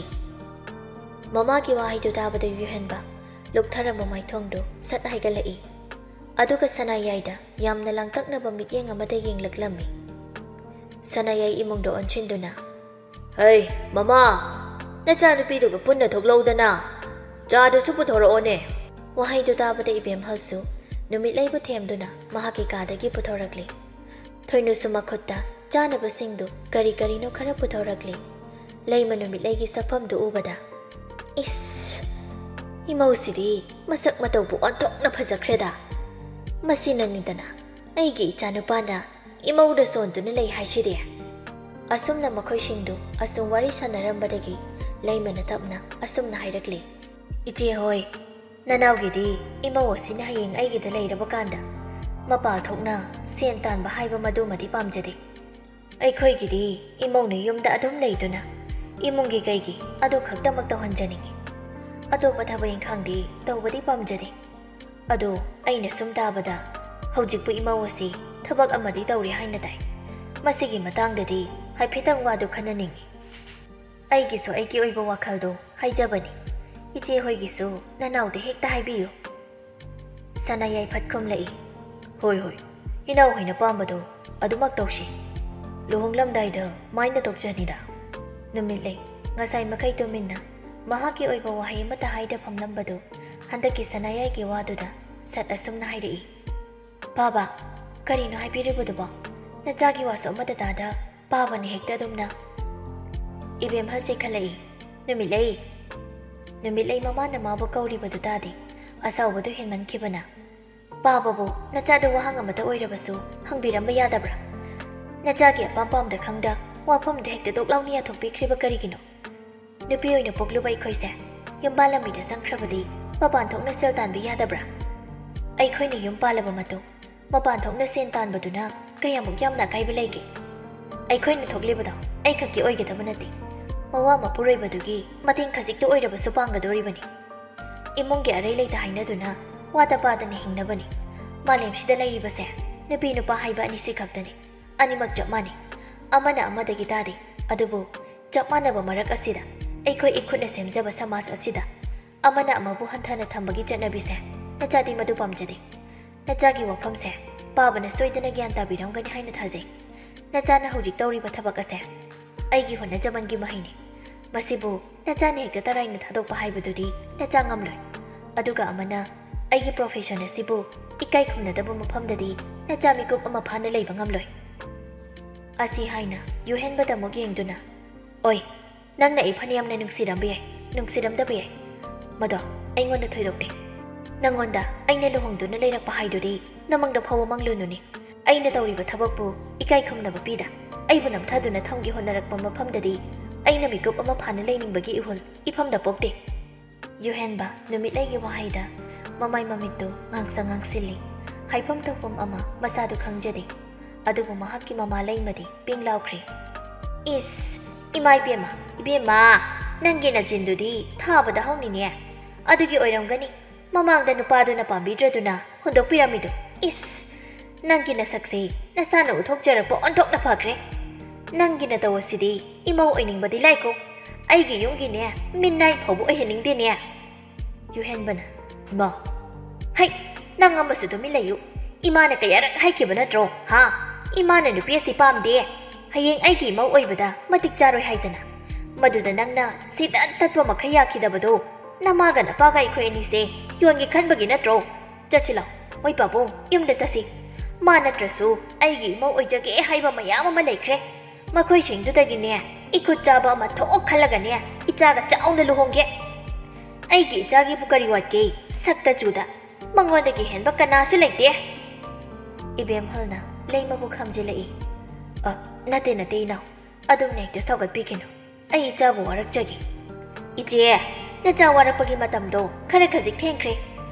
ꯃꯃꯥꯒꯤ ꯋꯥꯍꯩꯗꯨ ꯇꯥꯕꯗ ꯌꯨꯍꯦꯟꯕ ꯂꯨꯛꯊꯔꯝꯕ ꯃꯥꯏꯊꯣꯡꯗꯨ ꯁꯠ ꯍꯥꯏꯒꯠꯂꯛꯏ꯫ ꯑꯗꯨꯒ ꯁꯅꯥꯌꯥꯏꯗ ꯌꯥꯝꯅ ꯂꯥꯡꯇꯛꯅꯕ ꯃꯤꯠꯌꯦꯡ ꯑꯃꯗ ꯌꯦꯡꯂꯛꯂꯝꯃꯤ꯫ ꯁꯅꯥꯌꯥꯏ ꯏꯃꯨꯡꯗ ꯑꯣꯟꯁꯤꯟꯗꯨꯅ, "ꯍꯩ, ꯃꯃꯥ, ꯅꯆꯥꯅꯨꯄꯤꯗꯨꯒ ꯄꯨꯟꯅ ꯊꯣꯛꯂꯛꯎꯗꯅ꯫ "ꯆꯥꯗꯨꯁꯨ ꯄꯨꯊꯣꯔꯛꯑꯣꯅꯦ!" ꯋꯥꯍꯩꯗꯨ ꯇꯥꯕꯗ ꯏꯕꯦꯝꯍꯜꯁꯨ ꯅꯨꯃꯤꯠꯂꯩꯕꯨ ꯊꯦꯝꯗꯨꯅ ꯃꯍꯥꯛꯀꯤ ꯀꯥꯗꯒꯤ ꯄꯨꯊꯣꯔꯛꯂꯤ꯫ ꯊꯣꯏꯅꯨꯁꯨ ꯃꯈꯨꯠꯇ ꯆꯥꯅꯕꯁꯤꯡꯗꯨ ꯀꯔꯤ ꯀꯔꯤꯅꯣ ꯈꯔ ꯄꯨꯊꯣꯔꯛꯂꯤ꯫ ꯂꯩꯃ ꯅꯨꯃꯤꯠꯂꯩꯒꯤ ꯁꯛꯐꯝꯗꯨ ꯎꯕꯗ, "ꯏꯁ! ꯏꯃꯧꯁꯤꯗꯤ ꯃꯁꯛ ꯃꯇꯧꯕꯨ ꯑꯣꯟꯊꯣꯛꯅ ꯐꯖꯈ꯭ꯔꯦꯗ꯫ ꯃꯁꯤꯅꯅꯤꯗꯅ ꯑꯩꯒꯤ ꯏꯆꯥꯅꯨꯄꯥꯅ ꯏꯃꯧꯗ ꯁꯣꯟꯗꯨꯅ ꯂꯩ ꯍꯥꯏꯁꯤꯗꯤ?" ꯑꯁꯨꯝꯅ ꯃꯈꯣꯏꯁꯤꯡꯗꯨ ꯑꯁꯨꯝ ꯋꯥꯔꯤ ꯁꯥꯟꯅꯔꯝꯕꯗꯒꯤ ꯂꯩꯃꯅ ꯇꯞꯅ ꯑꯁꯨꯝꯅ ꯍꯥꯏꯔꯛꯂꯤ, "ꯏꯆꯦ ꯍꯣꯏ, ꯅꯅꯥꯎꯒꯤꯗꯤ ꯏꯃꯧ ꯑꯁꯤꯅ ꯍꯌꯦꯡ ꯑꯩꯒꯤꯗ ꯂꯩꯔꯕ ꯀꯥꯟꯗ ꯃꯄꯥꯜ ꯊꯣꯛꯅ ꯁꯦꯟ ꯇꯥꯟꯕ ꯍꯥꯏꯕ ꯃꯗꯨꯃꯗꯤ ꯄꯥꯝꯖꯗꯦ꯫ ꯑꯩꯈꯣꯏꯒꯤꯗꯤ ꯏꯃꯧꯅ ꯌꯨꯝꯗ ꯑꯗꯨꯝ ꯂꯩꯗꯨꯅ ꯏꯃꯨꯡꯒꯤ ꯀꯩꯒꯤ ꯑꯗꯨ ꯈꯛꯇꯃꯛ ꯇꯧꯍꯟꯖꯅꯤꯡꯏ꯫ ꯑꯇꯣꯞꯄ ꯊꯕꯛ ꯏꯪꯈꯥꯡꯗꯤ ꯇꯧꯕꯗꯤ ꯄꯥꯝꯖꯗꯦ꯫ ꯑꯗꯣ ꯑꯩꯅ ꯁꯨꯝ ꯇꯥꯕꯗ ꯍꯧꯖꯤꯛꯄꯨ ꯏꯃꯧ ꯑꯁꯤ ꯊꯕꯛ ꯑꯃꯗꯤ ꯇꯧꯔꯤ ꯍꯥꯏꯅ ꯇꯥꯏ꯫ ꯃꯁꯤꯒꯤ ꯃꯇꯥꯡꯗꯗꯤ ꯍꯥꯏꯐꯦꯠꯇꯪ ꯋꯥꯗꯨ ꯈꯟꯅꯅꯤꯡꯏ꯫ ꯑꯩꯒꯤꯁꯨ ꯑꯩꯒꯤ ꯑꯣꯏꯕ ꯋꯥꯈꯜꯗꯣ ꯍꯥꯏꯖꯕꯅꯤ꯫ ꯏꯆꯦ ꯍꯣꯏꯒꯤꯁꯨ ꯅꯅꯥꯎꯗ ꯍꯦꯛꯇ ꯍꯥꯏꯕꯤꯌꯨ꯫" ꯁꯅꯥꯌꯥꯏ ꯐꯠ ꯈꯨꯝꯂꯛꯏ, "ꯍꯣꯏ, ꯍꯣꯏ, ꯏꯅꯥꯎ ꯍꯣꯏꯅ ꯄꯥꯝꯕꯗꯣ ꯑꯗꯨꯃꯛ ꯇꯧꯁꯤ꯫ ꯂꯨꯍꯣꯡꯂꯝꯗꯥꯏꯗ ꯃꯥꯏꯅ ꯇꯣꯛꯆꯅꯤꯗ꯫" ꯅꯨꯃꯤꯠꯂꯩ ꯉꯁꯥꯏ ꯃꯈꯩ ꯇꯨꯃꯤꯟꯅ ꯃꯍꯥꯛꯀꯤ ꯑꯣꯏꯕ ꯋꯥꯍꯩ ꯑꯃꯠꯇ ꯍꯥꯏꯗ ꯐꯝꯂꯝꯕꯗꯨ ꯍꯟꯗꯛꯀꯤ ꯁꯅꯥꯌꯥꯏꯒꯤ ꯋꯥꯗꯨꯗ ꯁꯠ ꯑꯁꯨꯝꯅ ꯍꯥꯏꯔꯛꯏ, "ꯄꯥꯕ, ꯀꯔꯤꯅꯣ ꯍꯥꯏꯕꯤꯔꯤꯕꯗꯨꯕꯣ? ꯅꯆꯥꯒꯤ ꯋꯥꯁꯨ ꯑꯃꯠꯇ ꯇꯥꯗ ꯄꯥꯕꯅ ꯍꯦꯛꯇ ꯑꯗꯨꯝꯅ꯫" ꯏꯕꯦꯝꯍꯜ ꯆꯦꯛꯈꯠꯂꯛꯏ, "ꯅꯨꯃꯤꯠꯂꯩ!" ꯅꯨꯃꯤꯠꯂꯩ ꯃꯃꯥꯅ ꯃꯥꯕꯨ ꯀꯧꯔꯤꯕꯗꯨ ꯇꯥꯗꯦ꯫ ꯑꯁꯥꯎꯕꯗꯨ ꯍꯦꯟꯃꯟꯈꯤꯕꯅ, "ꯄꯥꯕꯕꯨ ꯅꯆꯥꯗ ꯋꯥꯍꯪ ꯑꯃꯇ ꯑꯣꯏꯔꯕꯁꯨ ꯍꯪꯕꯤꯔꯝꯕ ꯌꯥꯗꯕ꯭ꯔꯥ? ꯅꯆꯥꯒꯤ ꯑꯄꯥꯝ ꯄꯥꯝꯗ ꯈꯪꯗ ꯋꯥꯐꯝꯗ ꯍꯦꯛꯇ ꯗꯣꯛ ꯂꯥꯎꯅ ꯌꯥꯊꯣꯛꯄꯤꯈ꯭ꯔꯤꯕ ꯀꯔꯤꯒꯤꯅꯣ? ꯅꯨꯄꯤ ꯑꯣꯏꯅ ꯄꯣꯛꯂꯨꯕ ꯑꯩꯈꯣꯏꯁꯦ ꯌꯨꯝꯕꯥꯜ ꯂꯝꯕꯤꯗ ꯆꯪꯈ꯭ꯔꯕꯗꯤ ꯃꯄꯥꯟ ꯊꯣꯛꯅ ꯁꯦꯜ ꯇꯥꯟꯕ ꯌꯥꯗꯕ꯭ꯔꯥ? ꯑꯩꯈꯣꯏꯅ ꯌꯨꯝ ꯄꯥꯜꯂꯕ ꯃꯇꯨꯡ ꯃꯄꯥꯟ ꯊꯣꯛꯅ ꯁꯦꯟ ꯇꯥꯟꯕꯗꯨꯅ ꯀꯌꯥꯃꯨꯛ ꯌꯥꯝꯅ ꯑꯀꯥꯏꯕ ꯂꯩꯒꯦ? ꯑꯩꯈꯣꯏꯅ ꯊꯣꯛꯂꯤꯕꯗꯣ ꯑꯩꯈꯛꯀꯤ ꯑꯣꯏꯒꯗꯕ ꯅꯠꯇꯦ꯫ ꯃꯋꯥ ꯃꯄꯨꯔꯣꯏꯕꯗꯨꯒꯤ ꯃꯇꯦꯡ ꯈꯖꯤꯛꯇ ꯑꯣꯏꯔꯕꯁꯨ ꯄꯥꯡꯒꯗꯧꯔꯤꯕꯅꯤ꯫ ꯏꯃꯨꯡꯒꯤ ꯑꯔꯩ ꯂꯩꯇ ꯍꯥꯏꯅꯗꯨꯅ ꯋꯥꯗ ꯄꯥꯗꯅ ꯍꯤꯡꯅꯕꯅꯤ꯫ ꯃꯥꯂꯦꯝꯁꯤꯗ ꯂꯩꯔꯤꯕꯁꯦ ꯅꯨꯄꯤ ꯅꯨꯄꯥ ꯍꯥꯏꯕ ꯑꯅꯤꯁꯤ ꯈꯛꯇꯅꯤ꯫ ꯑꯅꯤꯃꯛ ꯆꯞ ꯃꯥꯟꯅꯩ꯫ ꯑꯃꯅ ꯑꯃꯗꯒꯤ ꯇꯥꯗꯦ꯫ ꯑꯗꯨꯕꯨ ꯆꯞ ꯃꯥꯟꯅꯕ ꯃꯔꯛ ꯑꯁꯤꯗ, ꯑꯩꯈꯣꯏ ꯏꯈꯨꯠꯅ ꯁꯦꯝꯖꯕ ꯁꯃꯥꯖ ꯑꯁꯤꯗ ꯑꯃꯅ ꯑꯃꯕꯨ ꯍꯟꯊꯅ ꯊꯝꯕꯒꯤ ꯆꯠꯅꯕꯤꯁꯦ ꯅꯆꯥꯗꯤ ꯃꯗꯨ ꯄꯥꯝꯖꯗꯦ꯫ ꯅꯆꯥꯒꯤ ꯋꯥꯐꯝꯁꯦ ꯄꯥꯕꯅ ꯁꯣꯏꯗꯅ ꯒ꯭ꯌꯥꯟ ꯇꯥꯕꯤꯔꯝꯒꯅꯤ ꯍꯥꯏꯅ ꯊꯥꯖꯩ꯫ ꯅꯆꯥꯅ ꯍꯧꯖꯤꯛ ꯇꯧꯔꯤꯕ ꯊꯕꯛ ꯑꯁꯦ ꯑꯩꯒꯤ ꯍꯣꯠꯅꯖꯃꯟꯒꯤ ꯃꯍꯩꯅꯤ꯫ "ꯃꯁꯤꯕꯨ ꯅꯆꯥꯅ ꯍꯦꯛꯇ ꯇꯔꯥꯏꯅ ꯊꯥꯗꯣꯛꯄ ꯍꯥꯏꯕꯗꯨꯗꯤ ꯅꯆꯥ ꯉꯝꯂꯣꯏ꯫ ꯑꯗꯨꯒ ꯑꯃꯅ, ꯑꯩꯒꯤ profession ꯑꯁꯤꯕꯨ ꯏꯀꯥꯏ ꯈꯨꯝꯅꯗꯕ ꯃꯐꯝꯗꯗꯤ ꯅꯆꯥ ꯃꯤꯀꯨꯞ ꯑꯃ ꯐꯥꯅ ꯂꯩꯕ ꯉꯝꯂꯣꯏ"꯫ ꯑꯁꯤ ꯍꯥꯏꯅ ꯌꯨꯍꯦꯟꯕꯗ ꯑꯃꯨꯛ ꯌꯦꯡꯗꯨꯅ, "ꯑꯣꯏ, ꯅꯪꯅ ꯑꯩ ꯐꯅꯌꯥꯝꯅ ꯅꯨꯡꯁꯤꯔꯝꯕ ꯌꯥꯏ, ꯅꯨꯡꯁꯤꯔꯝꯗꯕ ꯌꯥꯏ, ꯃꯗꯣ ꯑꯩꯉꯣꯟꯗ ꯊꯣꯏꯗꯣꯛꯇꯦ꯫ ꯅꯪꯉꯣꯟꯗ ꯑꯩꯅ ꯂꯨꯍꯣꯡꯗꯨꯅ ꯂꯩꯔꯛꯄ ꯍꯥꯏꯗꯨꯗꯤ ꯅꯃꯪꯗ ꯐꯥꯎꯕ ꯃꯪꯂꯨꯅꯨꯅꯦ꯫ ꯑꯩꯅ ꯇꯧꯔꯤꯕ ꯊꯕꯛꯄꯨ ꯏꯀꯥꯏ ꯈꯨꯝꯅꯕ ꯄꯤꯗ, ꯑꯩꯕꯨ ꯅꯝꯊꯗꯨꯅ ꯊꯝꯒꯦ ꯍꯣꯠꯅꯔꯛꯄ ꯃꯐꯝꯗꯗꯤ ꯑꯩꯅ ꯃꯤꯀꯨꯞ ꯑꯃ ꯐꯥꯅ ꯂꯩꯅꯤꯡꯕꯒꯤ ꯏꯍꯨꯜ ꯏꯐꯝꯗ ꯄꯣꯛꯇꯦ"꯫ ꯌꯨꯍꯦꯟꯕ ꯅꯨꯃꯤꯠꯂꯩꯒꯤ ꯋꯥꯍꯩꯗ ꯃꯃꯥꯏ ꯃꯃꯤꯠꯇꯨ ꯉꯥꯡꯁꯪ ꯉꯥꯡꯁꯤꯜꯂꯤ꯫ ꯍꯥꯏꯐꯝ ꯊꯣꯛꯐꯝ ꯑꯃ ꯃꯁꯥꯗꯨ ꯈꯪꯖꯗꯦ꯫ ꯑꯗꯨꯕꯨ ꯃꯍꯥꯛꯀꯤ ꯃꯃꯥ ꯂꯩꯃꯗꯤ ꯄꯤꯡ ꯂꯥꯎꯈ꯭ꯔꯦ꯫ "ꯏꯁ, ꯏꯃꯥ ꯏꯕꯦꯝꯃ, ꯏꯕꯦꯝꯃ, ꯅꯪꯒꯤ ꯅꯆꯤꯟꯗꯨꯗꯤ ꯊꯥꯕꯗ ꯍꯧꯅꯤꯅꯦ꯫ ꯑꯗꯨꯒꯤ ꯑꯣꯏꯔꯝꯒꯅꯤ ꯃꯃꯥꯡꯗ ꯅꯨꯄꯥꯗꯨꯅ ꯄꯥꯝꯕꯤꯗ꯭ꯔꯗꯨꯅ ꯍꯨꯟꯗꯣꯛꯄꯤꯔꯝꯃꯤꯗꯣ꯫ ꯏꯁ, ꯅꯪꯒꯤ ꯅꯁꯛꯁꯦ ꯅꯁꯥꯅ ꯎꯠꯊꯣꯛꯆꯔꯛꯄ ꯑꯣꯟꯊꯣꯛꯅ ꯐꯈ꯭ꯔꯦ꯫ ꯅꯪꯒꯤ ꯅꯇꯧ ꯑꯁꯤꯗꯤ ꯏꯃꯧ ꯑꯣꯏꯅꯤꯡꯕꯗꯤ ꯂꯥꯏꯀꯣ꯫ ꯑꯩꯒꯤ ꯌꯨꯝꯒꯤꯅꯦ, ꯃꯤꯅꯥꯏ ꯐꯥꯎꯕ ꯑꯣꯏꯍꯟꯅꯤꯡꯗꯦꯅꯦ"꯫ ꯌꯨꯍꯦꯟꯕꯅ, "ꯏꯃꯥ"꯫ "ꯍꯩ, ꯅꯪ ꯑꯃꯁꯨ ꯇꯨꯃꯤꯟ ꯂꯩꯌꯨ꯫ ꯏꯃꯥꯅ ꯀꯌꯥꯔꯛ ꯍꯥꯏꯈꯤꯕ ꯅꯠꯇ꯭ꯔꯣ, ꯍꯥ? ꯏꯃꯥꯅ ꯅꯨꯄꯤ ꯑꯁꯤ ꯄꯥꯝꯗꯦ, ꯍꯌꯦꯡ ꯑꯩꯒꯤ ꯏꯃꯧ ꯑꯣꯏꯕꯗ ꯃꯇꯤꯛ ꯆꯥꯔꯣꯏ ꯍꯥꯏꯗꯅ꯫ ꯃꯗꯨꯗ ꯅꯪꯅ ꯁꯤꯗ ꯇꯠꯄ ꯃꯈꯩ ꯌꯥꯈꯤꯗꯕꯗꯣ ꯅꯃꯥꯒ ꯅꯄꯥꯒ ꯑꯩꯈꯣꯏ ꯑꯅꯤꯁꯦ ꯌꯣꯟꯒꯦ ꯈꯟꯕꯒꯤ ꯅꯠꯇ꯭ꯔꯣ? ꯆꯠꯁꯤ ꯂꯥꯎ, ꯃꯣꯏ ꯄꯥꯕꯨꯡ, ꯌꯨꯝꯗ ꯆꯠꯁꯤ꯫ ꯃꯥ ꯅꯠꯇ꯭ꯔꯁꯨ ꯑꯩꯒꯤ ꯏꯃꯧ ꯑꯣꯏꯖꯒꯦ ꯍꯥꯏꯕ ꯃꯌꯥꯝ ꯑꯃ ꯂꯩꯈ꯭ꯔꯦ꯫ ꯃꯈꯣꯏꯁꯤꯡꯗꯨꯗꯒꯤꯅꯦ ꯏꯈꯨꯠ ꯆꯥꯕ ꯑꯃ ꯊꯣꯛ ꯈꯜꯂꯒꯅꯦ ꯏꯆꯥꯒ ꯆꯥꯎꯅ ꯂꯨꯍꯣꯡꯒꯦ꯫ ꯑꯩꯒꯤ ꯏꯆꯥꯒꯤꯕꯨ ꯀꯔꯤ ꯋꯥꯠꯀꯦ? ꯁꯛꯇ ꯆꯨꯗ꯫ ꯃꯉꯣꯟꯗꯒꯤ ꯍꯦꯟꯕ ꯀꯅꯥꯁꯨ ꯂꯩꯇꯦ"꯫ ꯏꯕꯦꯝꯍꯜꯅ ꯂꯩꯃꯕꯨ ꯈꯥꯝꯖꯤꯜꯂꯛꯏ꯫ "ꯑ, ꯅꯠꯇꯦ, ꯅꯠꯇꯦ, ꯏꯅꯥꯎ꯫ ꯑꯗꯨꯝꯅ ꯍꯦꯛꯇ ꯁꯧꯒꯠꯄꯤꯒꯅꯨ꯫ ꯑꯩ ꯏꯆꯥꯕꯨ ꯋꯥꯔꯛꯆꯒꯦ"꯫ "ꯏꯆꯦ, ꯅꯆꯥ ꯋꯥꯔꯛꯄꯒꯤ ꯃꯇꯝꯗꯣ ꯈꯔ ꯈꯖꯤꯛ ꯊꯦꯡꯈ꯭ꯔꯦ꯫